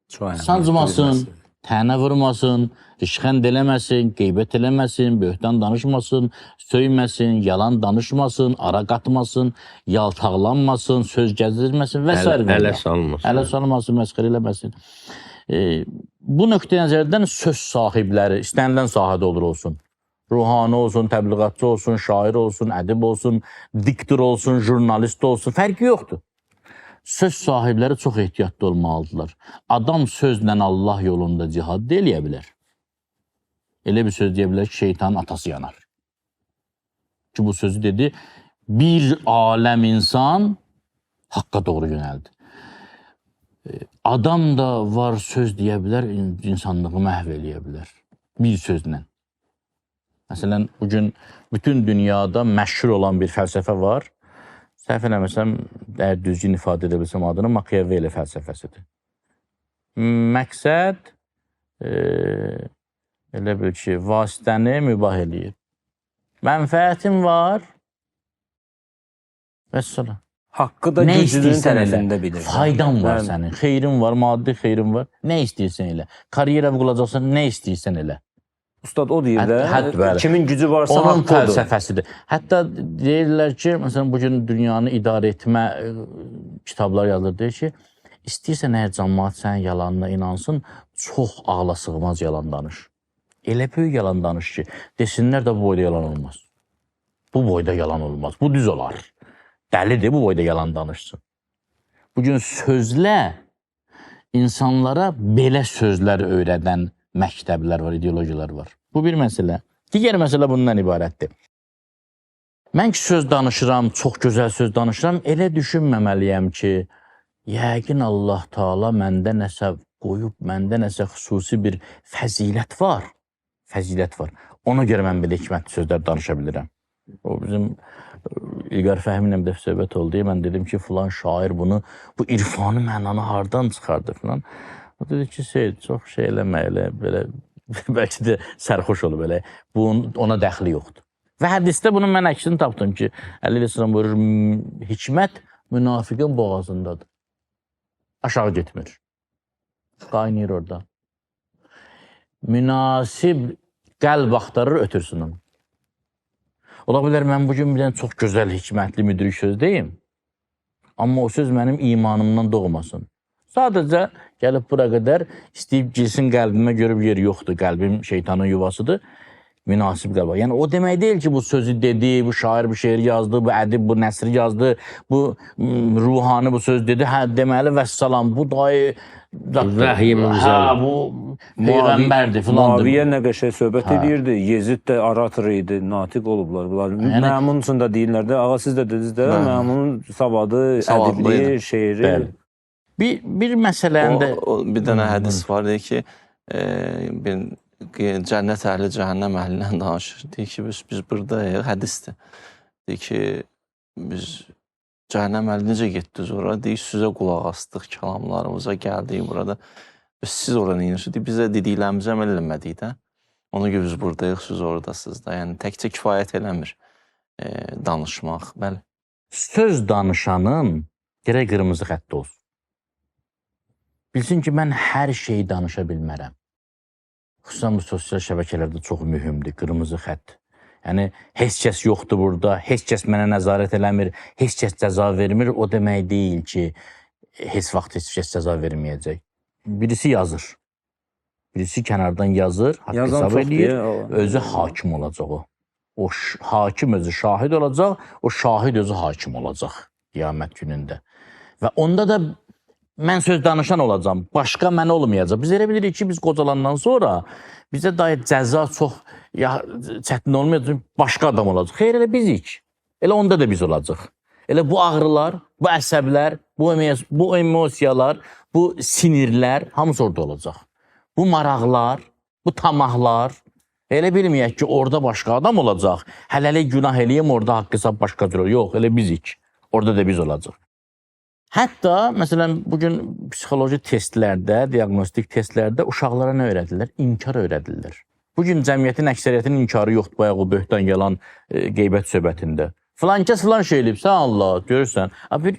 Çox əhəmiyyətli bir Sancmasın, məsələ. tənə vurmasın, rişxənd eləməsin, qeybət eləməsin, böhtan danışmasın, söyməsin, yalan danışmasın, ara qatmasın, yaltaqlanmasın, söz gəzdirməsin və s. Ələ salmasın. Ələ salmasın, məsxərə eləməsin. Bu nöqteyi nəzərdən söz sahibləri istənilən sahədə olur olsun. Ruhani olsun, təbliğatçı olsun, şair olsun, ədib olsun, diktor olsun, jurnalist olsun, fərqi yoxdur. Söz sahibləri çox ehtiyatlı olmalıdırlar. Adam sözlə Allah yolunda cihad da eləyə bilər. Elə bir söz deyə bilər ki, şeytanın atası yanar. Ki bu sözü dedi, bir aləm insan haqqa doğru yönəldi. Adam da var söz deyə bilər, insanlığı məhv eləyə bilər. Bir sözlə. Məsələn, bugün bütün dünyada məşhur olan bir fəlsəfə var. Səhv eləməsəm, əgər düzgün ifadə edə bilsəm adını, Machiavelli fəlsəfəsidir. Məqsəd elə bil ki, vasitəni mübah eləyir. Mənfəətim var. Vəssalam. Haqqı da Nə güclünün istəyirsən elə. tərəfində bilir. Faydan var Bəli. sənin, xeyrin var, maddi xeyrin var. Nə istəyirsən elə. Karyera quracaqsan, nə istəyirsən elə. Ustad o deyir də, Bəli. kimin gücü varsa Onun haqqı odur. fəlsəfəsidir. Hətta deyirlər ki, məsələn, bu gün dünyanı idarə etmə kitablar yazılır. Deyir ki, istəyirsən əgər cəmaət sənin yalanına inansın, çox ağla sığmaz yalan danış. Elə böyük yalan danış ki, desinlər də bu boyda yalan olmaz. Bu boyda yalan olmaz. Bu düz olar. Dəlidir bu boyda yalan danışsın. Bugün sözlə insanlara belə sözlər öyrədən məktəblər var, ideologiyalar var. Bu bir məsələ. Digər məsələ bundan ibarətdir. Mən ki söz danışıram, çox gözəl söz danışıram, elə düşünməməliyəm ki, yəqin Allah Taala məndə nəsə qoyub, məndə nəsə xüsusi bir fəzilət var. Fəzilət var. Ona görə mən belə hikmətli sözlər danışa bilirəm. O bizim İlqar Fəhmi ilə bir dəfə söhbət oldu. Mən dedim ki, filan şair bunu, bu irfani mənanı hardan çıxardı filan. O dedi ki, şey, çox şey eləmə, elə belə bəlkə də sərxoş olub elə. Bunun ona dəxli yoxdur. Və hədisdə bunun mən əksini tapdım ki, Əli əleyhissalam buyurur, hikmət münafiqin boğazındadır. Aşağı getmir. Qaynayır orada. Münasib qəlb axtarır, ötürsün onu. Ola bilər mən bugün bir dənə çox gözəl, hikmətli, müdrik söz deyim. Amma o söz mənim imanımdan doğmasın. Sadəcə gəlib bura qədər istəyib girsin qəlbimə, görüb yer yoxdur. Qəlbim şeytanın yuvasıdır. Münasib qəbul. Yəni o demək deyil ki, bu sözü dedi, bu şair bu şeiri yazdı, bu ədib bu nəsri yazdı, bu ruhani bu söz dedi. Hə, deməli vəssalam, bu dayı Vəhiy münzəl. Hə, bu peyğəmbərdir filandır. Muaviyə nə qəşəng söhbət edirdi. Yezid də orator idi, natiq olublar bunlar. Yəni, Məmun üçün də deyirlər də, ağa siz də dediniz də, Məmunun savadı, Savadlı ədibli, idi. şeiri. Bəli. Bir məsələni də O bir dənə hədis var, deyir ki, bir cənnət əhli cəhənnəm əhlindən danışır. Deyir ki, biz buradayıq, hədisdir. Deyir ki, biz cəhənnəm əhli necə getdiniz ora? Deyir, sizə qulaq asdıq, kəlamlarımıza gəldik burada. Biz siz ora nə edirsiniz? Deyir, bizə dediklərimizə əməl eləmədik də. Ona görə biz buradayıq, siz oradasınız da. Yəni təkcə kifayət eləmir danışmaq. Bəli. Söz danışanın gərək qırmızı xətti olsun. Bilsin ki, mən hər şeyi danışa bilmərəm. Xüsusən bu sosial şəbəkələrdə çox mühümdür, qırmızı xətt. Yəni, heç kəs yoxdur burada, heç kəs mənə nəzarət eləmir, heç kəs cəza vermir. O demək deyil ki, heç vaxt heç kəs cəza verməyəcək. Birisi yazır. Birisi kənardan yazır, haqq Yazan hesab eləyir. Özü Özü hakim olacaq o. O hakim özü şahid olacaq, o şahid özü hakim olacaq qiyamət günündə. Və onda da mən söz danışan olacam, başqa mən olmayacaq. Biz elə bilirik ki, biz qocalandan sonra bizə dair cəza çox ya, çətin olmayacaq, başqa adam olacaq. Xeyr, elə bizik. Elə onda da biz olacaq. Elə bu ağrılar, bu əsəblər, bu emosiyalar, bu sinirlər hamısı orada olacaq. Bu maraqlar, bu tamahlar, elə bilməyək ki, orada başqa adam olacaq. Hələlik günah eləyim, orada haqq hesab başqa cür olur. Yox, elə bizik. Orada da biz olacaq. Hətta, məsələn, bugün psixoloji testlərdə, diaqnostik testlərdə uşaqlara nə öyrədirlər? İnkar öyrədirlər. Bugün cəmiyyətin əksəriyyətinin inkarı yoxdur, bayaq o böhtan yalan qeybət söhbətində. Filan kəs filan şey eləyib, sən Allah, görürsən. Bir,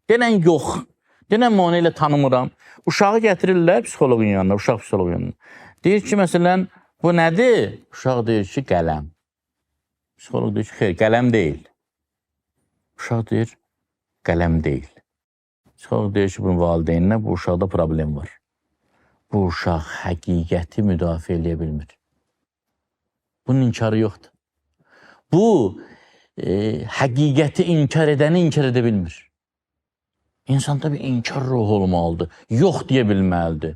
denən yox, denən mən onu elə tanımıram. Uşağı gətirirlər psixoloqun yanına, uşaq psixoloqun yanına. Deyir ki, məsələn, bu nədir? Uşaq deyir ki, qələm. Psixoloq deyir ki, xeyr, qələm deyil. Uşaq deyir, qələm deyil. Psixoloq deyir ki, bunun valideyninə bu uşaqda problem var. Bu uşaq həqiqəti müdafiə eləyə bilmir. Bunun inkarı yoxdur. Bu, həqiqəti inkar edəni inkar edə bilmir. İnsanda bir inkar ruhu olmalıdır. Yox deyə bilməlidir.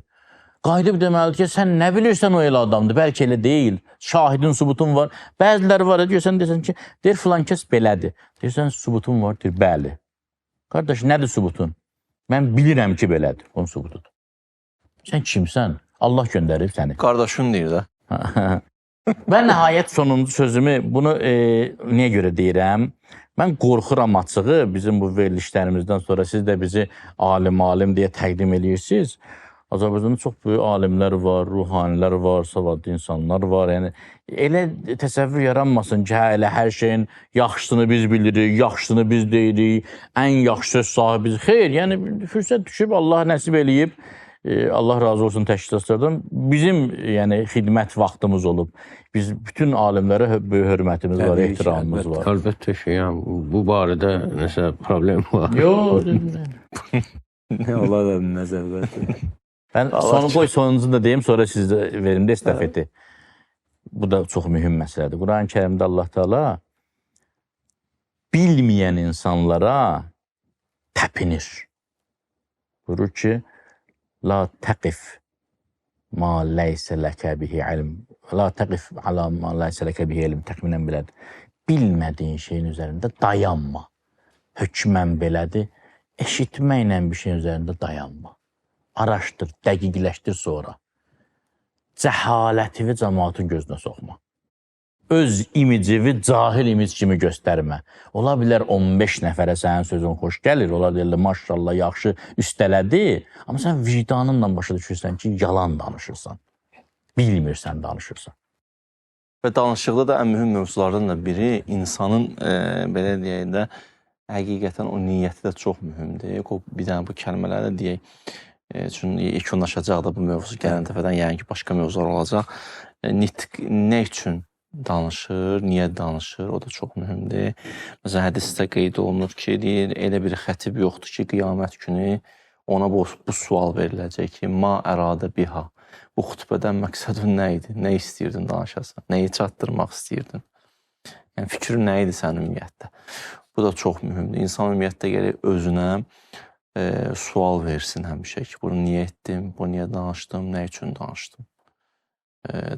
Qayıdıb deməlidir ki, sən nə bilirsən o elə adamdır. Bəlkə elə deyil. Şahidin, subutun var. Bəziləri var, deyirsən, deyirsən ki, deyir filan kəs belədir. Deyirsən, subutun var, deyir, bəli. Qardaş, nədir subutun? Mən bilirəm ki, belədir. Onun subutudur. Sən kimsən? Allah göndərib səni. Qardaşın deyir də. Və nəhayət sonuncu sözümü bunu niyə görə deyirəm? Mən qorxuram açığı bizim bu verilişlərimizdən sonra siz də bizi alim deyə təqdim eləyirsiniz. Azərbaycanda çox böyük alimlər var, ruhanilər var, savadlı insanlar var. Yəni elə təsəvvür yaranmasın ki, hə, elə hər şeyin yaxşısını biz bilirik, yaxşısını biz deyirik, ən yaxşı söz sahibiz. Xeyr, yəni fürsət düşüb Allah nəsib eləyib. Allah razı olsun təşkilatlardan. Bizim yəni xidmət vaxtımız olub. Biz bütün alimlərə böyük hörmətimiz var, Təbii ki, ehtiramımız əlbəttə. var. Əlbəttə ki, yəni bu barədə nəsə problem var. Yox. Nə ola da bilməz əlbəttə. Mən sonu qoy sonuncunu da deyim, sonra sizə verim də estafeti. Bu da çox mühüm məsələdir. Quran-Kərimdə Allah Taala bilməyən insanlara təpinir. Buyurur ki, la təqif ma leysə ləkə bihi ilm. La təqif ala ma leysə ləkə bihi ilm. Təxminən belədir. Bilmədiyin şeyin üzərində dayanma. Hökmən belədir. Eşitməklə bir şeyin üzərində dayanma. Araşdır, dəqiqləşdir sonra. Cəhalətini cəmaatın gözünə soxma. Öz imicini cahil imic kimi göstərmə. Ola bilər 15 nəfərə sənin sözün xoş gəlir, ola bilər maşallah yaxşı üstələdi, amma sən vicdanınla başa düşürsən ki, yalan danışırsan. Bilmirsən danışırsan. Və danışıqda da ən mühüm mövzulardan da biri insanın belə deyək də həqiqətən o niyyəti də çox mühümdür. O bir dənə bu kəlmələri də deyək. Çünki yekunlaşacaq da bu mövzu gələn dəfədən, yəni ki, başqa mövzular olacaq. Nitq nə üçün danışır, niyə danışır, o da çox mühümdür. Məsələn, hədisdə qeyd olunur ki, deyir, elə bir xətib yoxdur ki, qiyamət günü ona bu sual veriləcək ki, ma əradə biha. Bu xutbədən məqsədin nə idi? Nə istəyirdin danışasan? Nəyi çatdırmaq istəyirdin? Yəni fikrin nə idi sənin ümumiyyətlə? Bu da çox mühümdür. İnsan ümumiyyətlə gərək özünə sual versin həmişə ki, bunu niyə etdim, bunu niyə danışdım, nə üçün danışdım?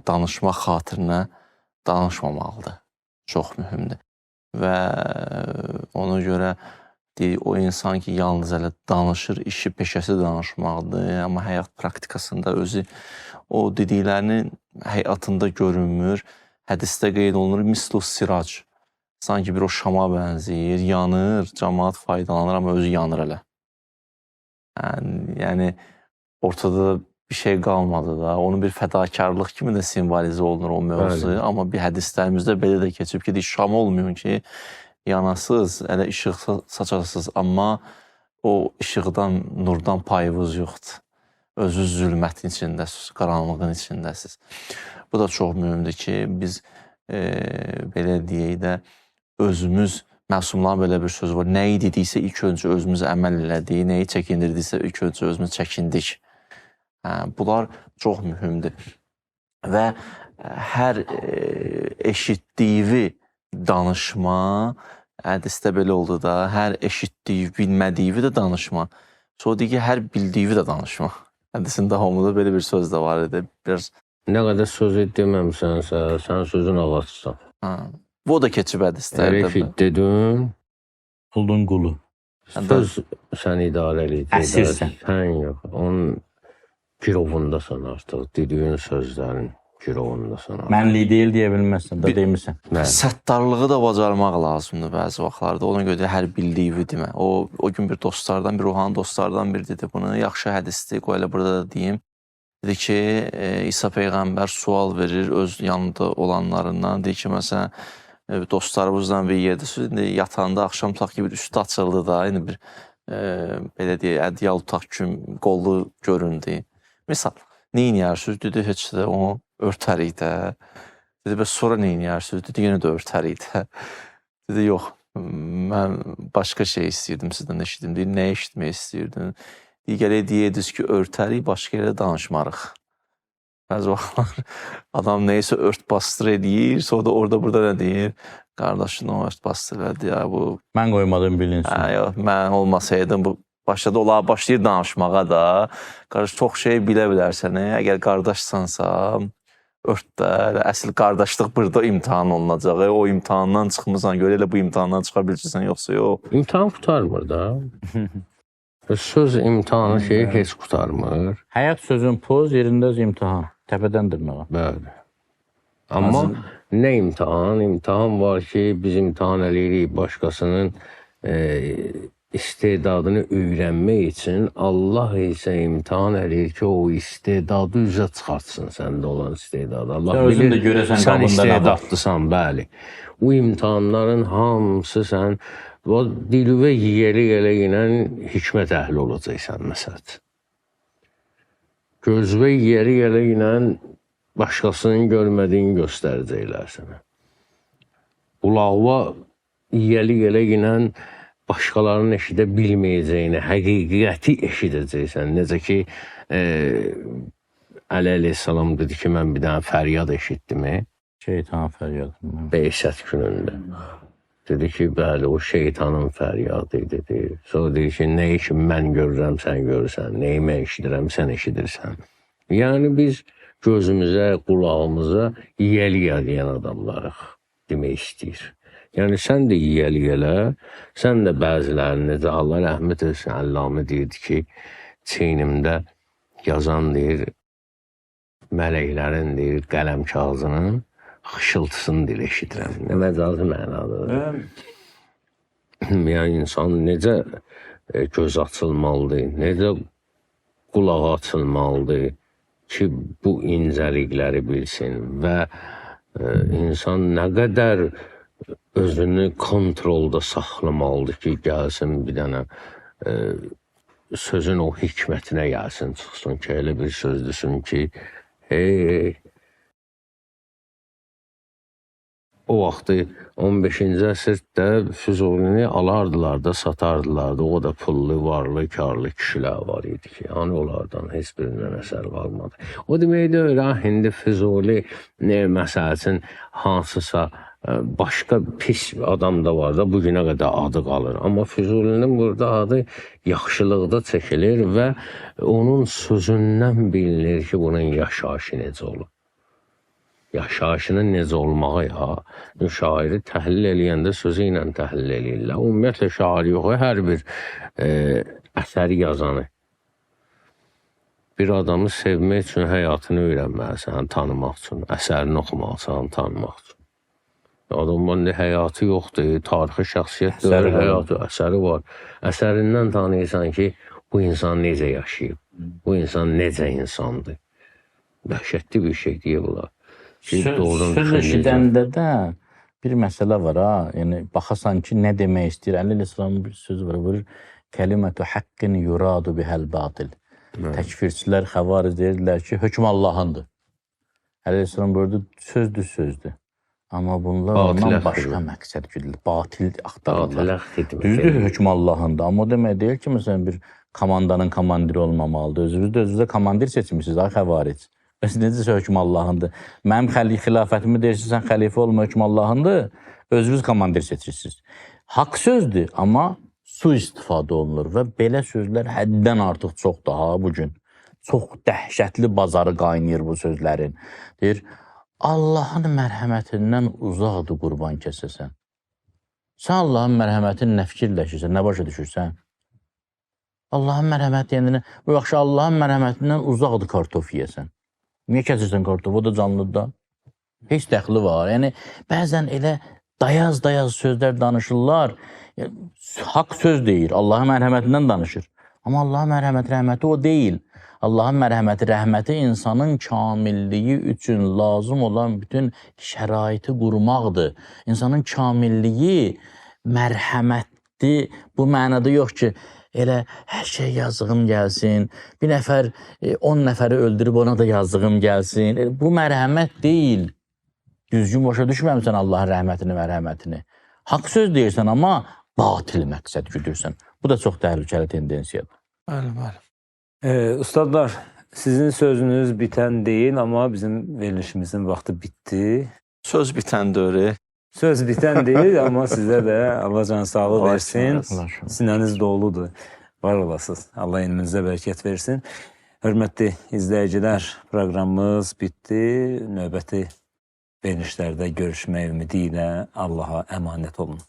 Danışmaq xatirinə danışmamalıdır. Çox mühümdür. Və ona görə deyir, o insan ki, yalnız elə danışır, işi, peşəsi danışmaqdır, amma həyat praktikasında özü o dediklərinin həyatında görünmür. Hədisdə qeyd olunur, mislu sirac. Sanki bir o şama bənzəyir, yanır, camaat faydalanır, amma özü yanır elə. Yəni ortada bir şey qalmadı da. Onun bir fədakarlıq kimi də simvolizə olunur o mövzu. Bəli. Amma bir hədislərimizdə belə də keçib ki, deyir, şam olmayın ki, yanasız, elə işıq saçasız, amma o işıqdan, nurdan payınız yoxdur. Özünüz zülmətin içindəsiniz, qaranlığın içindəsiniz. Bu da çox mühümdür ki, biz belə deyək də özümüz, məsumların belə bir sözü var. Nəyi dediksə ilk öncə özümüz əməl elədik, nəyi çəkindirdiksə ilk öncə özümüz çəkindik. Bunlar çox mühümdür. Və hər eşitdiyi danışma, hədisdə belə oldu da, hər eşitdiyi, bilmədiyi də danışma. Sonra deyir ki, hər bildiyi də danışma. Hədisin davamında belə bir söz də var idi. Biraz Nə qədər sözü deməmisənsə, sən sözün ağacısan. Ha, bu da keçib hədislərdə. Elə ki dedin, Oldun qulu. söz səni idarə eləyir. Əsirsən. Sən yox, onun girovundasan artıq, dediyin sözlərin girovundasan artıq. Mənlik deyil deyə bilməzsən, da demisən. Bəli. Səttarlığı da bacarmaq lazımdır bəzi vaxtlarda. Ona görə də hər bildiyi demə. O gün bir dostlardan, bir ruhani dostlardan biri dedi bunu. Yaxşı hədisdir, qoy elə burada da deyim. Dedi ki, İsa peyğəmbər sual verir öz yanında olanlarından. Deyir ki, məsələn, dostlarımızla bir yerdəsiniz. İndi yatanda axşam tutaq ki, bir üstü açıldı da, indi bir belə deyək, ədyal tutaq ki, qolu göründü. Misal, nə eləyərsiniz? Dedi, heç də onu örtərik də. Dedi, bəs sonra nə eləyərsiniz? Dedi, yenə də örtərik də. Dedi, yox, mən başqa şey istəyirdim sizdən eşidim. Deyir, nə eşitmək istəyirdin? Deyir, gərək deyəydiniz ki, örtərik, başqa yerdə danışmarıq. Bəzi vaxtlar adam nəyisə ört bastır eləyir, sonra da orada burada nə deyir? Qardaşın o ört bastır elədi ya, bu Mən qoymadım bilinsin. Hə, yox, mən olmasaydım bu başladı, onlar başlayır danışmağa da. Qardaş çox şey bilə bilərsən, əgər qardaşsansa ört də, elə əsl qardaşlıq burada imtahan olunacaq. O imtahandan çıxmısan, görə elə bu imtahandan çıxa bilirsən, yoxsa yox. İmtahan qurtarmır da. Söz imtahanı şeyi heç qurtarmır. Həyat sözün poz, yerində öz imtahan. Təpədən dırnağa. Bəli. Amma nə imtahan? İmtahan var ki, biz imtahan eləyirik başqasının istedadını öyrənmək üçün. Allah isə imtahan eləyir ki, o istedadı üzə çıxartsın səndə olan istedadı. Allah Sən özün bilir, də görəsən sən qabında nə var. istedadlısan, bəli. O imtahanların hamısı sən o dilüvə yeri elə ilə hikmət əhli olacaqsan məsələn. Gözvə yeri elə ilə başqasının görmədiyini göstərəcəklər sənə. Qulağıva yeli elə ilə başqalarının eşidə bilməyəcəyini, həqiqəti eşidəcəksən. Necə ki, Əli əleyhissalam dedi ki, mən bir dənə fəryad eşitdim Şeytan fəryadı. Beysət günündə. Dedi ki, bəli, o şeytanın fəryadı idi. Dedi. Sonra deyir ki, nəyi ki mən görürəm, sən görürsən, nəyi mən eşidirəm, sən eşidirsən. Yəni biz gözümüzə, qulağımıza yiyəli deyən adamlarıq demək istəyir. Yəni sən də yiyəli elə, sən də bəzilərinin necə Allah rəhmət etsin, Əllamə deyirdi ki, çiynimdə yazan deyir, mələklərin deyir, qələm kağızının xışıltısını deyir, eşidirəm. Nə məcazi mənadadır. Yəni insan necə göz açılmalıdır, necə qulağı açılmalıdır ki, bu incəlikləri bilsin və insan nə qədər özünü kontrolda saxlamalıdır ki, gəlsin bir dənə sözün o hikmətinə gəlsin, çıxsın ki, elə bir söz desin ki, hey, O vaxtı 15-ci əsrdə Füzulini alardılar da, satardılar da. O da pullu, varlı, karlı kişilər var idi ki, hani onlardan heç birindən əsər qalmadı. O demək deyil, ha, indi Füzuli məsəl üçün hansısa başqa pis adam da var da bu günə qədər adı qalır. Amma Füzulinin burada adı yaxşılıqda çəkilir və onun sözündən bilinir ki, bunun yaşayışı necə olub. Yaşayışının necə olmağı ya. Şairi təhlil eləyəndə sözü ilə təhlil eləyirlər. Ümumiyyətlə şair yox, hər bir əsəri yazanı. Bir adamı sevmək üçün həyatını öyrənməlisən, tanımaq üçün, əsərini oxumalısan, tanımaq üçün. Adamın həyatı yoxdur, tarixi şəxsiyyət deyil, həyatı, əsəri var. Əsərindən tanıyırsan ki, bu insan necə yaşayıb, bu insan necə insandır. Dəhşətli bir şey deyə bilər. Söz eşidəndə də bir məsələ var ha. Yəni baxasan ki, nə demək istəyir. Əli əleyhissalamın bir sözü var. Buyurur: "Kəlimətu haqqin yuradu bihəl batil." Təkfirçilər, xəvaric deyirdilər ki, hökm Allahındır. Əli əleyhissalam buyurdu, sözdür, sözdür. Amma bunlar Batilə ondan başqa məqsəd güdülür. Batil axtarırlar. Xidmət Düzdür, hökm Allahındır. Amma o demək deyil ki, məsələn bir komandanın komandiri olmamalıdır. Özünüz də özünüzə komandir seçmisiniz, ay xəvaric. Bəs necəsə hökm Allahındır? Mənim xilafətimi deyirsən, sən xəlifə olma, hökm Allahındır. Özünüz komandir seçirsiniz. Haqq sözdür, amma sui-istifadə olunur və belə sözlər həddən artıq çoxdur ha bu gün. Çox dəhşətli bazarı qaynayır bu sözlərin. Deyir, Allahın mərhəmətindən uzaqdır qurban kəsəsən. Sən Allahın mərhəmətini nə fikirləşirsən, nə başa düşürsən? Allahın mərhəməti yəni, bu yaxşı Allahın mərhəmətindən uzaqdır kartof yeyəsən. Niyə kəsirsən kartofu? O da canlıdır da. Heç dəxli var. Yəni bəzən elə dayaz-dayaz sözlər danışırlar. Haqq söz deyir, Allahın mərhəmətindən danışır. Amma Allahın mərhəməti, rəhməti o deyil. Allahın mərhəməti, rəhməti insanın kamilliyi üçün lazım olan bütün şəraiti qurmaqdır. İnsanın kamilliyi mərhəmətli bu mənada yox ki, elə hər şey yazığım gəlsin, bir nəfər 10 nəfəri öldürüb ona da yazığım gəlsin. Bu mərhəmət deyil. Düzgün başa düşməmisən Allahın rəhmətini, mərhəmətini. Haqq söz deyirsən, amma batil məqsəd güdürsən. Bu da çox təhlükəli tendensiyadır. Bəli, bəli. Ustadlar, sizin sözünüz bitən deyil, amma bizim verilişimizin vaxtı bitdi. Söz bitən deyil. Söz bitən deyil, amma sizə də Allah can sağlığı versin. Sinəniz doludur. Var olasınız. Allah elminizə bərəkət versin. Hörmətli izləyicilər, proqramımız bitdi. Növbəti verilişlərdə görüşmək ümidi ilə Allaha əmanət olun.